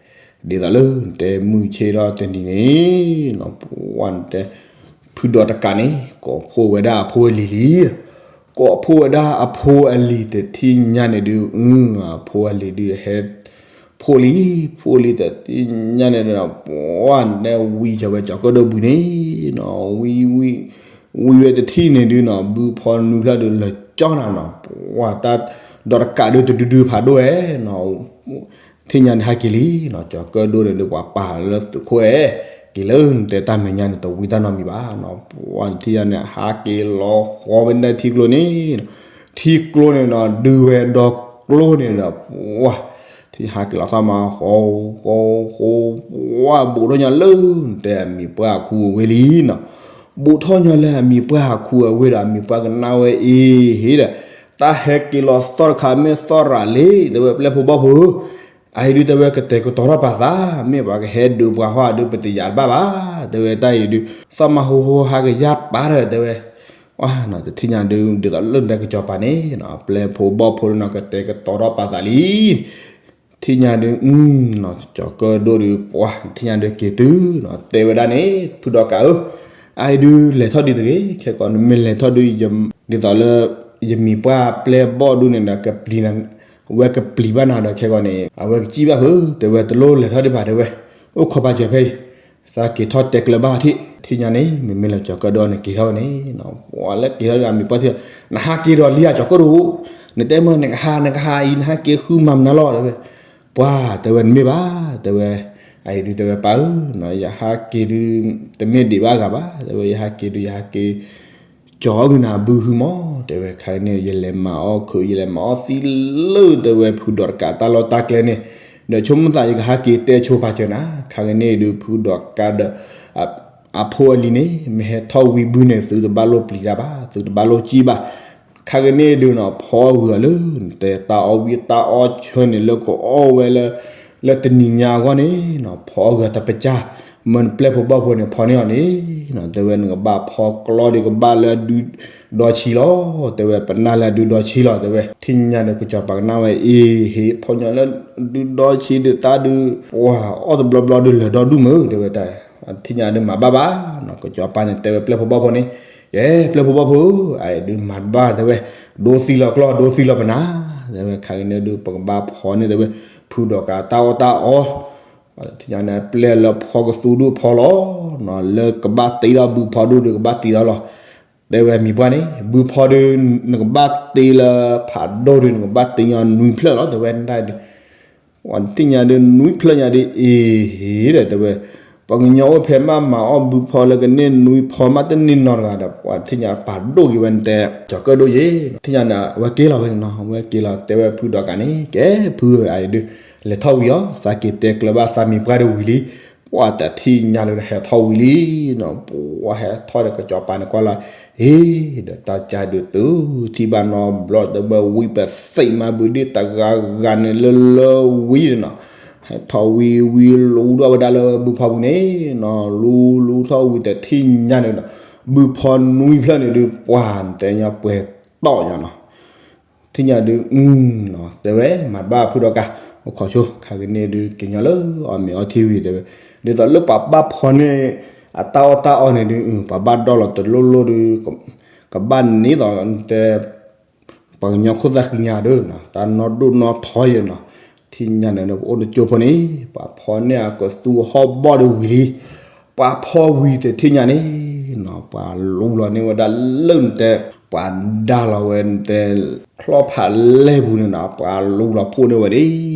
သိးလၢနတဲမုၢ်ဆ့ၣ်ထီၣ်တနံၤန့ၣ် နပှၢ်နတဲ ဖုဒီးတကးန့ၣ် ကိးဖှိၣ်ဝဲဒၣ်အဖိအလံၤလံ ကိးဖှိၣ်ဝဲဒၣ်အဖိအလံၤတထံၣ်ညါန့ၣ်ဒုး အဖိအလံၤဒုးဟဲ ဖှိၣ်လံ ဖှိၣ်လံတထံၣ်ညါန့ၣ်ဒီး ပှၢ်နတဲဝံကဲၤဝဲကၠီၤကၢၣ်ဒိၣ်ဘုန့ၣ် ဝံ ဝံ ဝံဝဲတထံၣ်န့ၣ်ဒုးနီၤ ဘုဖီနွံဖျၢၣ်ဒုးလၢာ်ကၠီနၤနီၤ ပှၢ်တၢ်ဒီးတကးဒုးတဒုဒုဖးဒိၣ်ဧဲနီၤ ထံၣ်ညါန့ၣ်ဟဲက့ၤလံနီၤ ကၠီၤကၢၣ်ဒိၣ်န့ၣ်ဒုး ပှၤပာ်လၢသုးခိၣ်ဧဲ က့ၤလၢနတဲတၢ်မဲာ်ညါန့ၣ် တဝံတၢ်နီတမံၤဘၣ်နီၤ ပှၢ်ထံၣ်ညါန့ၣ် ဟးက့ၤလီၤဃီဝဲဒၣ်ထံကျိန့ၣ်နီၤ ထံကျိန့ၣ်နီၤ ဒုးဝဲဒီကျိန့ၣ်ဒီး ပှၢ် ထံၣ်ဟးက့ၤလီၤသးမး ဃီ ဃီ ဃီ ပှၢ်ဘူးထီၣ်ညီလၢနတဲအမံၤပှၢ်အခူအဝ့ၢ်လံနီၤ ဘူးထီၣ်ညီလၢအမံၤပှၢ်အခူအဝ့ၢ်ဒီး အမံၤပှၢ်ကနၣ်ဝဲအ့ၤဟ့ဒီး တၢ်ဟဲက့ၤလီၤသီၣ်တခါမ့ၢ်သီၣ်ရၤလံ တဲဝဲပျဲၢ်ဖိဘီၣ်ဖိ အအံၤဒုးတဲဝဲကတဲာ်ကတီၤထီၣ်ပာ်သး မ့ၢ်ပှၤကဟဲဒုးပှၤဟီၣ်ဒုး ပတယာ်တဘၣ်ဘၣ် တဲဝဲတၢ်အံၤဒုး သီၣ်မးဟိဟိဟးကယၢ်ပာ်ဒီး တဲဝဲ တထံၣ်ညါဒုး ဒ်သိးလၢနတဲကစီၤပၤန့ၣ် ပျဲၢ်ဖိဘီၣ်ဖိဒုးနီၤ ကတဲာ်ကတီၤထီၣ်ပာ်သးလံ ထံၣ်ညါဒုး ကၠီၤကၢၣ်ဒိၣ်ဒုး ပှၢ် ထံၣ်ညါဒုးက့ၤတုၤနီၤ တဲဝဲဒၣ်န့ၣ် ဖုဒီးကးဧၢ အအံၤဒုးလဲၤထီၣ်ဒုးတဂ့ၤ ခဲကီးနမ့ၢ်လဲၤထီၣ်ဒုး ဒ်သိးလၢ ယမံၤပှၢ်ပျဲၢ်ဘီၣ်ဒုးန့ၣ်ဒီး ကပျံၤ အဝဲကပျံၤဘၣ်နၤဒီးခဲကီးန့ၣ် အဝဲကစံၣ်ဘၣ်ဖု တဲဝဲတလိၣ်လဲၤထီၣ်ဒံးဘၣ်တဲဝဲ အိၣ်ခိးပာ်စၢၤဖဲအံၤ သးက့ၤထီၣ်တဲကျၢၤဘၣ်ထံၣ် ထံၣ်ညါန့ၣ် မ့မ့ၢ်လၢကၠီၤကၢၣ်ဒိၣ်န့ၣ်က့ၤထီၣ်ဝဲန့ၣ် ပှၢ်လၢက့ၤထီၣ်ဒုးအမံၤပှၢ်ထံၣ် နဟးက့ၤဒီးလံဧါကၠီၤကၢၣ်ဒိၣ် နတဲမ့ၢ်နကဟးနကဟးအံၤ နဟးက့ၤဃုမၤမနုၤလီၤတဲဝဲ ပှၢ်တဲဝဲနမ့ၢ်ဘၣ် တဲဝဲ အအံၤဒုးတဲဝဲပၢ်ဧၢ ယဟးက့ၤဒုး တမ့ၢ်ဒံးဘၣ်ဂၤဘၣ် တဲဝဲ ယဟးက့ၤဒုး ယဟးက့ၤ ကၠီၤအီၣ်ဂုာ်နၤဘုဟုမီၤ တဲဝဲ ခါန့ၣ် ယလဲၤမၤအီၣ်ခုး ယလဲၤမၤအီၣ်သံလၢ တဲဝဲ ဖုဒီးတကးတၢ်လီၢ်တၢ်ကျဲန့ၣ် ဒီးဆိကမိၣ်သးယကဟးက့ၤတဲဆိပာ်စၢၤနၤ ခါကန့ၣ်ဒုး ဖုဒီးတကးဒီး အဖိအလံၤန့ၣ် မ့ၢ်ဟဲထီၣ်ဝံဘုန့ၣ် သုတဘၣ်လိၣ်ပျံၤတၢ်ဘၣ် သုတဘၣ်လိၣ်စံၣ်ဘၣ် ခါကန့ၣ်ဒုးနီၤ ဖီအီၣ်ဂုာ်အီၤလၢ နတဲတၢ်အီၣ်ဝံၣ်တၢ်အီၣ်ဆၢန့ၣ်လၢကအီၣ်ဝဲလၢ လၢတနံၤညါအဂီၢ်န့ၣ်နီၤ ဖီအီၣ်ဂုာ်အီၤတပစၢ်, မၢနပျဲၢ်ဖိဘီၣ်ဖိန့ၣ်ဖီန့ၢ်အီၤန့ၣ်နီၤ တဲဝဲနကဘၣ်ဖီကျီဒီးကဘၣ်လၢအဒုဒီဆံလီၤ, တဲဝဲပနၢ်လၢအဒုဒီဆံလီၤ တဲဝဲ, ထံၣ်ညါဒီးကစီၤပၤကနၣ်ဝဲအ့ၤ ဟ့ၣ်ဖီညီလၢဒုဒီဆံဒုးတၢ်ဒုး ပှၤအီၣ်တဘျီဘျီဒုးလၢာ်ဒီဒူၣ်မုၢ် တဲဝဲတၢ်, ထံၣ်ညါဒုးမၤဘၣ်ဘၣ်နီၤ ကစီၤပၤန့ၣ်တဲဝဲပျဲၢ်ဖိဘီၣ်ဖိန့ၣ်, ကဲပျဲၢ်ဖိဘီၣ်ဖိဧၢ, အဒုးမၤတဘၣ် တဲဝဲ, ဒိသံလီၤကျီၢ် ဒိသံလီၤပနၢ်, တဲဝဲခါကန့ၣ်ဒုး ပကဘၣ်ဖီန့ၣ် တဲဝဲ, ဖုဒီးကးတၢ်အီၣ်တၢ်အီ ထံၣ်ညါန့ၣ် ပျဲၢ်လၢဖီကသူဒုးဖီလီၤ, လၢကဘၣ်တ့ထီၣ်ဘုဖီဒိၣ်ဒုးကဘၣ်တ့ထီၣ်လီၤ, တဲဝဲမံၤပှၢ်န့ၣ် ဘုဖီဒုး နကဘၣ်တ့လၢဖးဒိၣ်ဒုး နကဘၣ်တ့ညီနွံဖျၢၣ်လီၤ တဲဝဲဒၣ်ဒုး ပှၤထံၣ်ညါဒုးနွံဖျၢၣ်ညါဒုး အ့ၤဒီးတဲဝဲ, ပှၤကညီအိၣ်ဖဲမးမၤအီၣ်ဘုဖီလၢကန့ၢ်နွံဖီမးတန့ၢ်နီတဂၤဒီး ပှၤထံၣ်ညါပာ်ဒိၣ်က့ၤဝဲနတဲ, ကၠီၤကၢၣ်ဒိၣ်ယ့ၤ, ထံၣ်ညါန့ၣ် အဝဲက့ၤလီၤဝဲန့ၣ်နီၤ အဝဲက့ၤလီၤ တဲဝဲဖုဒီးကးန့ၣ် ကဲဖုဧၢ အဒုး လဲၤထီၣ်ဝံၤအီၤ သးက့ၤတဲကျၢၤဘၣ်သးမံၤပှၢ်ဒုးဝံၤလံ, ပှၤတထံၣ်ညါလၢဟဲထီၣ်ဝံၤလံနီၤ ပှၤဟဲထီၣ်ဒီးကစီၤပၤန့ၣ်ကွၢ်လီၤ, အ့ၤ ဒီးတၢ်ကၢ်ဒုးတုၤထံၣ်ဘၣ်နီတဘျီ တဲဝဲဝံပသ့ၣ်မးဘုဒ့ၣ်တဂၤဂၤန့ၣ် လၢလၢဝံန့ၣ်နီၤ, ဟဲထီၣ်ဝံဝံလူထီၣ်ဝဲဒၣ်လၢဘုဖီပူၤန့ၣ်နီၤ လူလူထီၣ်ဝံတထံၣ်ညါန့ၣ်ဒီး ဘုဖီနွံဖျၢၣ်န့ၣ်ဒုး ပှၤတဲညီပှဲၤတီၢ်ညါနီၤ ထံၣ်ညါဒုး တဲဝဲ မၤတဘၣ်ဖုဒီးကး, အိၣ်ခိးဆိ ခါကန့ၣ်ဒုး က့ၤညီလၢအီၣ်မ့ၤအီထံဝံၤတဲဝဲ, ဒ်သိးလၢပှၤဘၣ်ဖီန့ၣ် အတၢ်အီၣ်တၢ်အီန့ၣ်ဒုး ပှၤဘၣ်ဒီၣ်လီၤတလိၣ်လိၣ်ဒုး ကဘၣ်န့ၢ်သိးတဲ ပှၤကညီခိၣ်သၣ်ဃံညါဒီး တၢ်နီၢ်ဒိၣ်နီၢ်ထီယဲနီၤ, ထံၣ်ညါန့ၣ် ပအိၣ်တကၠိဖိန့ၣ် ပှၤဖီန့ၢ်အကသူဟီၣ်ဘီၣ်ဒုးဝံၤလံ, ပှၤဖီဝံၤတထံၣ်ညါန့ၣ်နီၤ ပှၤလူလီၤန့ၢ်ဝဲဒၣ်လၢနတဲ ပှၤဒါလီၤဝဲနတဲ ချီၣ်ဖးလဲၢ်ပူၤန့ၣ်နီၤ ပှၤလူလီၤဖှိၣ်န့ၢ်ဝဲဒၣ်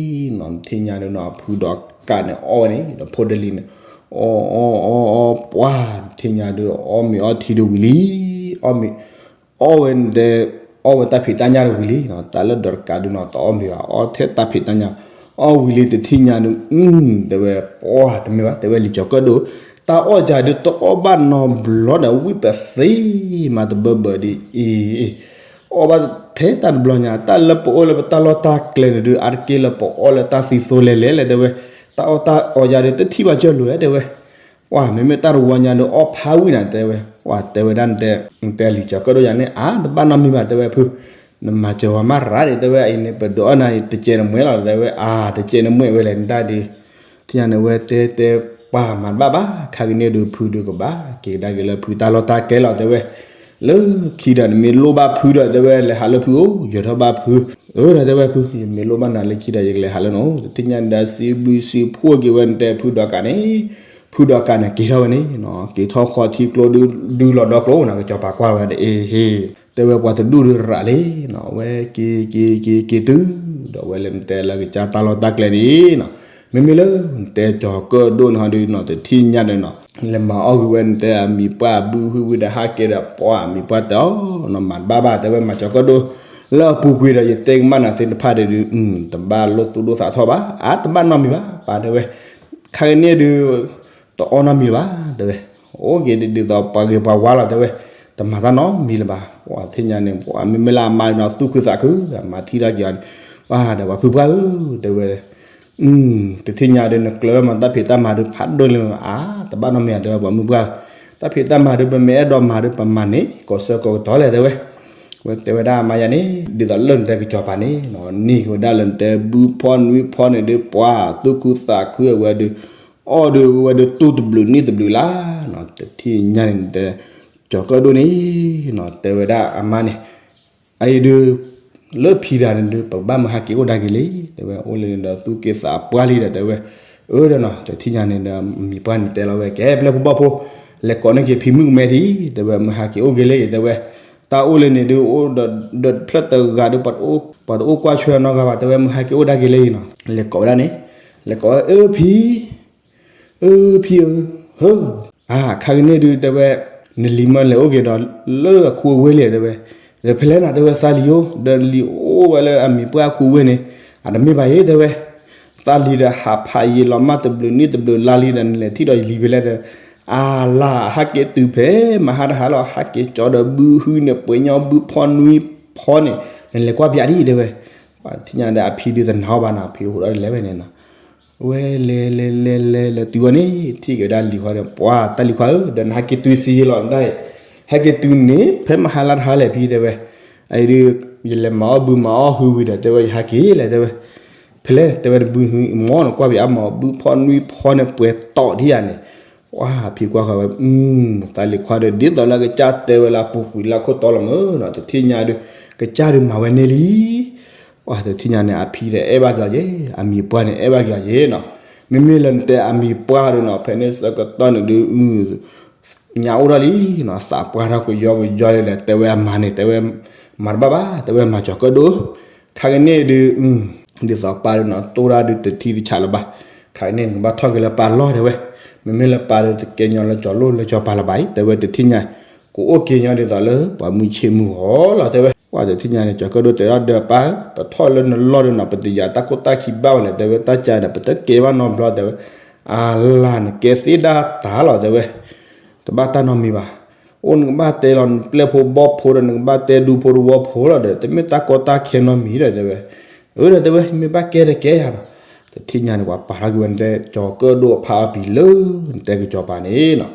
နီၤ ထံၣ်ညါန့ၣ်နီၤ ဖုဒီးကးန့ၣ်အီၣ်ဝဲန့ၣ် ဒီးဖိဒလံၤန့ၣ် အီၣ်အီၣ်အီၣ်အီၣ် ပှၤထံၣ်ညါဒုး အီၣ်မ့ၤအီထံဒုးဝံၤလံ, အီၣ်မ့ၤ အီၣ်ဝဲနတဲ အီၣ်ဝဲတၢ်ဖံးတၢ်ညၣ်ဒုးဝံၤလံနီၤ တၢ်လၢဒီးတကးဒုးနီၤ တအီၣ်မ့ၤဘၣ် အီၣ်ထဲတၢ်ဖံးတၢ်ညၣ် အီၣ်ဝံၤလံတထံၣ်ညါဒုး တဲဝဲ ပှၤတမ့ၢ်ဘၣ် တဲဝဲလံာ်ကၠီၤကၢၣ်ဒိၣ် တၢ်အီၣ်ယၤဒုးတအီၣ်ဘၣ်နီတဘျီဒီး ဝံပသ့မးတဘၢဘၢဒ်အံၤ အီၣ်ဘၣ်ထဲတၢ်တဘျီညါ တၢ်လၢပအိၣ်လၢပတၢ်လီၢ်တၢ်ကျဲန့ၣ်ဒုး အါတက့ၢ်လၢပအီၣ်လၢတၢ်သံသိလဲၣ်လဲၣ်လဲၣ်တဲဝဲ, တၢ်အီၣ်တၢ်အီယၤဒုးတထံၣ်ဘၣ်ကၢၢ်လိာ်တဲဝဲ, ပှၤမ့မ့ၢ်တၢ်တဝီညါဒုးအီၣ်ဖးဝံၣ်နၤတဲဝဲ, ပှၤတဲဝဲဒၣ်နတဲ, နတဲလံာ်ကၠီၤကၢၣ်ဒိၣ်ယၤန့ၣ် အါ တဘၣ်နီတမံၤဘၣ်တဲဝဲဖု, နမၤစၢၤဝဲမးရၤဒံးတဲဝဲ အံၤန့ၣ် ပဒုးအီၣ်နၤအံၤ တကဲးနမှဲလီၤတဲဝဲ အါ တကဲးနမှဲဝဲလဲၣ်နတၢ်ဒုး ထံၣ်ညါန့ၣ်ဝဲတဲတဲ ပှၤမၤတဘၣ်ဘၣ် ခါကန့ၣ်ဒုးဖုဒုးကဘၣ် က့ၤကဒါက့ၤလၢဖုတၢ်လီၢ်တၢ်ကျဲလီၤတဲဝဲ, လၢခံဒီးနမ့ၢ်လိၣ်ဘၣ်ဖုဒီးတဲဝဲ လဲၤဟးလၢဖုအိၣ် ယၢၤထီၣ်ဘၣ်ဖု, အၢ ဒီးတဲဝဲဖု ယမ့ၢ်လိၣ်ဘၣ်နၤလၢခံဒီး ယကလဲၤဟးလၢနအိၣ် တထံၣ်ညါန့ၣ်ဒီးစံးဘျုးစံးဖှိၣ်က့ၤဝဲနတဲဖုဒီးကးန့ၣ်, ဖုဒီးကးန့ၣ် က့ၤထီၣ်ဝဲန့ၣ်, က့ၤထီၣ်ဃီထံကျိဒုးလီၤဒီကျိနၤ ကစီၤပၤကွၢ်ဝဲဒီး အ့ဟ့ၣ် တဲဝဲပှၤတဒူၣ်ဒုးရးလံနီၤ အဝဲက့ၤက့ၤက့ၤက့ၤတုၤ ဒီးဝဲလၢနတဲလၢကစၢ်တၢ်လီၢ်တၢ်ကျဲန့ၣ်နီၤ, မ့မ့ၢ်လၢနတဲကၠီၤကၢၣ်ဒိၣ်န့ၣ်ဟီဒုးနီၤ တထံၣ်ညါဒီးနီၤ လဲၤမၤအီၣ်ဂ့ၤဝဲနတဲအမံၤပှၢ်ဘုဟုဝံၤဒီးဟးက့ၤဒီးပှၤမံၤပှၢ်တဲအီၤနီၤ မၤတဘၣ်ဘၣ်တဲဝဲမၤကၠီၤကၢၣ်ဒိၣ် လၢအပူၤကွံာ်ဒီးယတဲကမၣ်နၤသ့ၣ်တဖၣ်ဒီးဒုး တဘၣ်လိၣ်သူၣ်ဒိၣ်သးထီၣ်ဘၣ် အါတဘၣ်နီတမံၤဘၣ် ပာ်တဲဝဲ ခါကန့ၣ်ဒုး တအီၣ်နီတမံၤလၢၤဘၣ် တဲဝဲ, အိၣ်က့ၤဒ်သိးပှၤဂ့ၤပှၤဝါလီၤ တဲဝဲ, တမၤတၢ်နီတမံၤလၢၤဘၣ်, ပှၤထံၣ်ညါန့ၣ် ပှၤမ့မ့ၢ်လၢအမါနီၤ သူၣ်ခုသးခု အမၤထံၣ်ထီၣ်က့ၤအီၤန့ၣ်, ပှၤဒီးပှၤဖုပှၢ်ဧၢ, တဲဝဲ, တထံၣ်ညါဒီးနကျၢၤလီၤမး တၢ်ဖံးတၢ်မၤဒုးဖးဒိၣ်လံမး အါ တဘၣ်နီတမံၤ တဲဝဲ ပှၤမုၣ်ပှၢ်, တၢ်ဖံးတၢ်မၤဒုး ပမ့ၢ်အဲၣ်ဒိးမၤဒုး ပမၤန့ၢ်ကိးဆၢကိးကတီၤလဲၣ် တဲဝဲ, ဝဲတဲဝဲဒၣ်အမါယၤန့ၣ် ဒ်သိးလၢနတဲကစီၤပၤန့ၣ် နံၤကဝဲဒၣ်လၢနတဲဘုဖီနွံဖီန့ၣ်ဒုး ပှၤသူၣ်ခုသးခုအဝဲဒုး အီၣ်ဒုးဝဲဒုးတူၢ်တဘျုးနံၣ်တဘျုးလါ, တထံၣ်ညါန့ၣ်တဲ ကၠီၤကၢၣ်ဒိၣ်န့ၣ် တဲဝဲဒၣ်အမါန့ၣ်, အအံၤဒုး လၢဖံဒၣ်န့ၣ်ဒုး ပကဘၣ်မုၢ်ဟါက့ၤအိၣ်ဒၣ်က့ၤလံ, တဲဝဲ အိၣ်လၢန့ၣ်ဒီး သူၣ်က့သးပှၢ်လံဒီး တဲဝဲ, အၢဒီးနီၤ တထံၣ်ညါန့ၣ်ဒီး မံၤပှၢ်န့ၣ်တဲလီၤဝဲ ကဲ ပျဲၢ်ဖိဘီၣ်ဖိ, လဲၤကိးန့ၢ်က့ၤဖံမုၣ်ကမဲထံ, တဲဝဲ မုၢ်ဟါက့ၤအိၣ်က့ၤလံ, တဲဝဲ, တၢ်အိၣ်လၢန့ၣ်ဒုး အိၣ်ဒီးဖျၢၣ်တဂၤဒီး ပှၤတအိၣ်ကွၢ်ဆွဲနီတဂၤဘၣ်, တဲဝဲ မုၢ်ဟါက့ၤအိၣ်ဒၣ်က့ၤလံနီၤ, လဲၤကိးဝဲဒၣ်န့ၣ်, လဲၤကိးဝဲ အၢ ဖံ အၢ ဖံဧၢ, ဟၢ, အါ ခါကန့ၣ်ဒုး တဲဝဲ, နလံၤမၢလဲၤအိၣ်က့ၤဒီး လၢအခူအဝ့ၢ်လံ တဲဝဲ, ဒီးဖဲလဲၣ်နၤ တဲဝဲ သးလံၤဧိၤ, ဒီးလံၤအိၣ်ဝဲလၢအမံၤပှၢ်အခူဝ့ၢ်န့ၣ်, အတမ့ၢ်ဘၣ်အံၤ တဲဝဲ, သးလံၤဒီးဟးဖးယံာ်လီၤမး တဘျုးနံၣ်တဘျုးလါလံဒီး နလဲၤထံၣ်ဒီးယလံၤဖဲလဲၣ်ဒီး, အါလါ ဟးက့ၤတုၤဖဲ မဟါတဟါလီၤ ဟးက့ၤကၠီဒီးဘုဟုန့ၣ် ပှ့ၤညီဘုဖီနွံဖီ ဖီန့ၣ် နလဲၤကွၢ်ပၠးဒံး တဲဝဲ. ပှၤတထံၣ်ညါဒီး အဖံဒုးတနာ်အီၤဘၣ်နီၤ, ဖံအိၣ်ဒီးလဲၤဝဲန့ၣ်နီၤ. ဝဲလဲၤလဲၤလဲၤလဲၤလဲၤတုၤဝဲန့ၣ် ထံၣ်က့ၤဝဲဒၣ်လံၤခွါဒီး ပှၤတၢ်လံၤခွါဧၢ, ဒီးနဟဲက့ၤတုၤဆံးလီၤနတၢ်အံၤ, ဟဲက့ၤတုၤန့ၣ် ဖဲမဟါလၢတဟါလဲၣ်ဖံ တဲဝဲ. အအံၤဒုး ယလဲၤမၤအီၣ်ဘုမၤအီၣ်ဟုဝံၤဒီး တဲဝဲ ယဟဲက့ၤလဲၣ် တဲဝဲ. ဖဲလဲၣ် တဲဝဲတဘုဟု မ်နကွၢ်ပၠးအါမး ဘုဖီနွံဖီန့ၣ် ပှဲၤတီၢ်ထံၣ်ယၤန့ၣ်. ပှၤဖံကွၢ်ဃီဝဲ တၢ်လံၤခွါဒီး ဒ်သိးလၢကစၢ်တဲဝဲလၢအပူၤကွံာ်လၢခိၣ်တီလီၤမၢ်နီၤ, တထံၣ်ညါဒုး ကစၢ်ဒုးမၤဝဲန့ၢ်လံ. ပှၤတထံၣ်ညါန့ၣ် အဖံဒီးအဲၣ်ဘၣ်က့ၤအီၤယဲ, အမံၤပှၢ်န့ၣ် အဲၣ်ဘၣ်က့ၤအီၤယဲနီၤ. မ့မ့ၢ်လၢနတဲအမံၤပှၢ်ဒီးနီၤ ဖဲန့ၣ်ဆၢကတီၢ်န့ၣ်ဒုး ညါအိၣ်ထီၣ်လံနီၤ, သးပှၢ်ထီၣ်ကယီကယီလံဒီး တဲဝဲအမါန့ၣ် တဲဝဲ မၤတဘၣ်ဘၣ်, တဲဝဲမၤကၠီၤကၢၣ်ဒိၣ်, ခါကန့ၣ်ဒုး ဒ်သိးပၢ်ဒုးနီၤ တိၢ်တၢ်ဒုးတထံၣ်တဆးလၢၤဘၣ်, ခါကန့ၣ်နကဘၣ်ထီၣ်က့ၤလၢပၢ်လီၢ် တဲဝဲ. မ့မ့ၢ်လၢပၢ်ဒုးတကဲညီလၢကၠီၤလိၣ်လၢကၠီၤပၤလၢၤဘၣ်အံၤ တဲဝဲ တထံၣ်ညါ ကအိၣ်က့ၤညီဒ်သိးလၢပှၤမုၢ်ဆ့ၣ်မုၢ်ဂီၤလီၤ တဲဝဲ. ပှၤတထံၣ်ညါန့ၣ် ကၠီၤကၢၣ်ဒိၣ်တဲဒီး ပၢ်ဧၢ ပထီၣ်လၢနလီၢ်ဒုးနီၤ ပတယာ်တၢ်ခိၣ်တၢ်ခံဘၣ်ဝဲလဲၣ် တဲဝဲ, တၢ်ကၢ်ဒီး ပတကဲဘၣ်နီတဘျီ တဲဝဲ. အလၤနကဲသ့ဒၣ်တၢ်လီၤ တဲဝဲ. တဘၣ်တၢ်နီတမံၤဘၣ်. အိၣ်နကဘၣ်တဲလီၤနပျဲၢ်ဖိဘီၣ်ဖိဒီး နကဘၣ်တဲဒူဖိတဝီဖိလီၤဒီး တမ့ၢ်တၢ်ကီတၢ်ခဲနီတမံၤဒီး တဲဝဲ. အၢ ဒီးတဲဝဲ မ့ၢ်ဘၣ်ကဲတကဲယၤနီၤ. တထံၣ်ညါန့ၣ် ပှၤပာ်ထီၣ်က့ၤဝဲ နတဲကၠီၤကၢၣ်ဒိၣ်ဖးအီၣ်ပံၤလၢ နတဲကၠီၤပၤန့ၣ်နီၤ.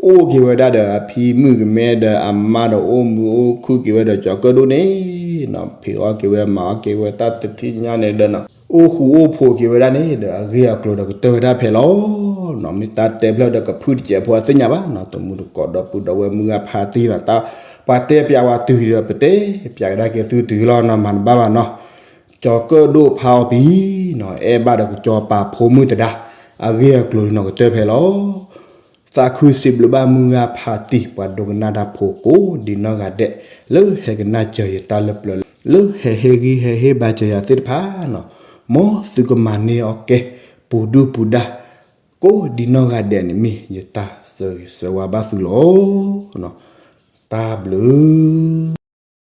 အိၣ်က့ၤဝဲဒၣ်ဒီးအဖံမုၣ်ကမဲဒီးအမါဒီး အိၣ်မုာ်အိၣ်ခုၣ်က့ၤဝဲဒီးကၠီၤကၢၣ်ဒိၣ်န့ၣ်နီၤ, ဖံးအီၣ်က့ၤဝဲမၤအီၣ်က့ၤဝဲတၢ်တထံၣ်ညါန့ၣ်ဒီးနီၤ, အိၣ်ဃူအိၣ်ဖိးက့ၤဝဲဒၣ်န့ၣ်ဒီး အဂ့ၢ်အကျိၤဒီးကတၢၢ်ဝဲဒၣ်ဖဲလီၤနီၤ. မ့ၢ်တၢ်တဲဖျၢၣ်ဒီးကဖုတစဲးဖိအသ့ၣ်ညါဘၣ်နီၤ, တမူတကိးဒီပုၢ်ဒီဝဲၢ်မုၢ်ဂၤဖးတံၢ်နီၤ, တၢ်ပှၤတဲပၠးဝဲတုၤဒီး ပတဲပၠးကဒါက့ၤသုတုၤလီၤနီၤ, မၤတဘၣ်ဘၣ်နီၤ. ကၠီၤကၢၣ်ဒိၣ်ဖးအီၣ်ပံၤနီၤ, အဲၣ်ဘၣ်ဒီးကၠီၤပၤဖိမုၣ်သဒါ, အဂ့ၢ်အကျိၤနီၤကတၢၢ်ဖဲလီၤ. သးခုစံးဘျုးဘၣ်မုၢ်ဂၤဖးတံၢ် ပှၤဒိကနၣ်တၢ်ဖိကိးဒံးနီၢ်ဂၤဒဲး လၢဟဲကနၣ်စၢၤယတၢ်လၢပျၢၤလၢ လၢဟဲဟ့ၣ်ဂံၢ်ဟဲဟ့ၣ်ဘါစၢၤယၤသ့ၣ်တဖၣ်နီၤ, မ်သုကမၤန့ၢ်အီၣ်ကဲ ပူၤဒုၣ်ပူၤဒါ ကိးဒံးနီၢ်ဂၤဒဲးန့ၣ် မ့ၢ်ယတၢ်ဆၢဂ့ၤဆၢဝါဘၣ်သုလီၤ. တၢ်ဘျုး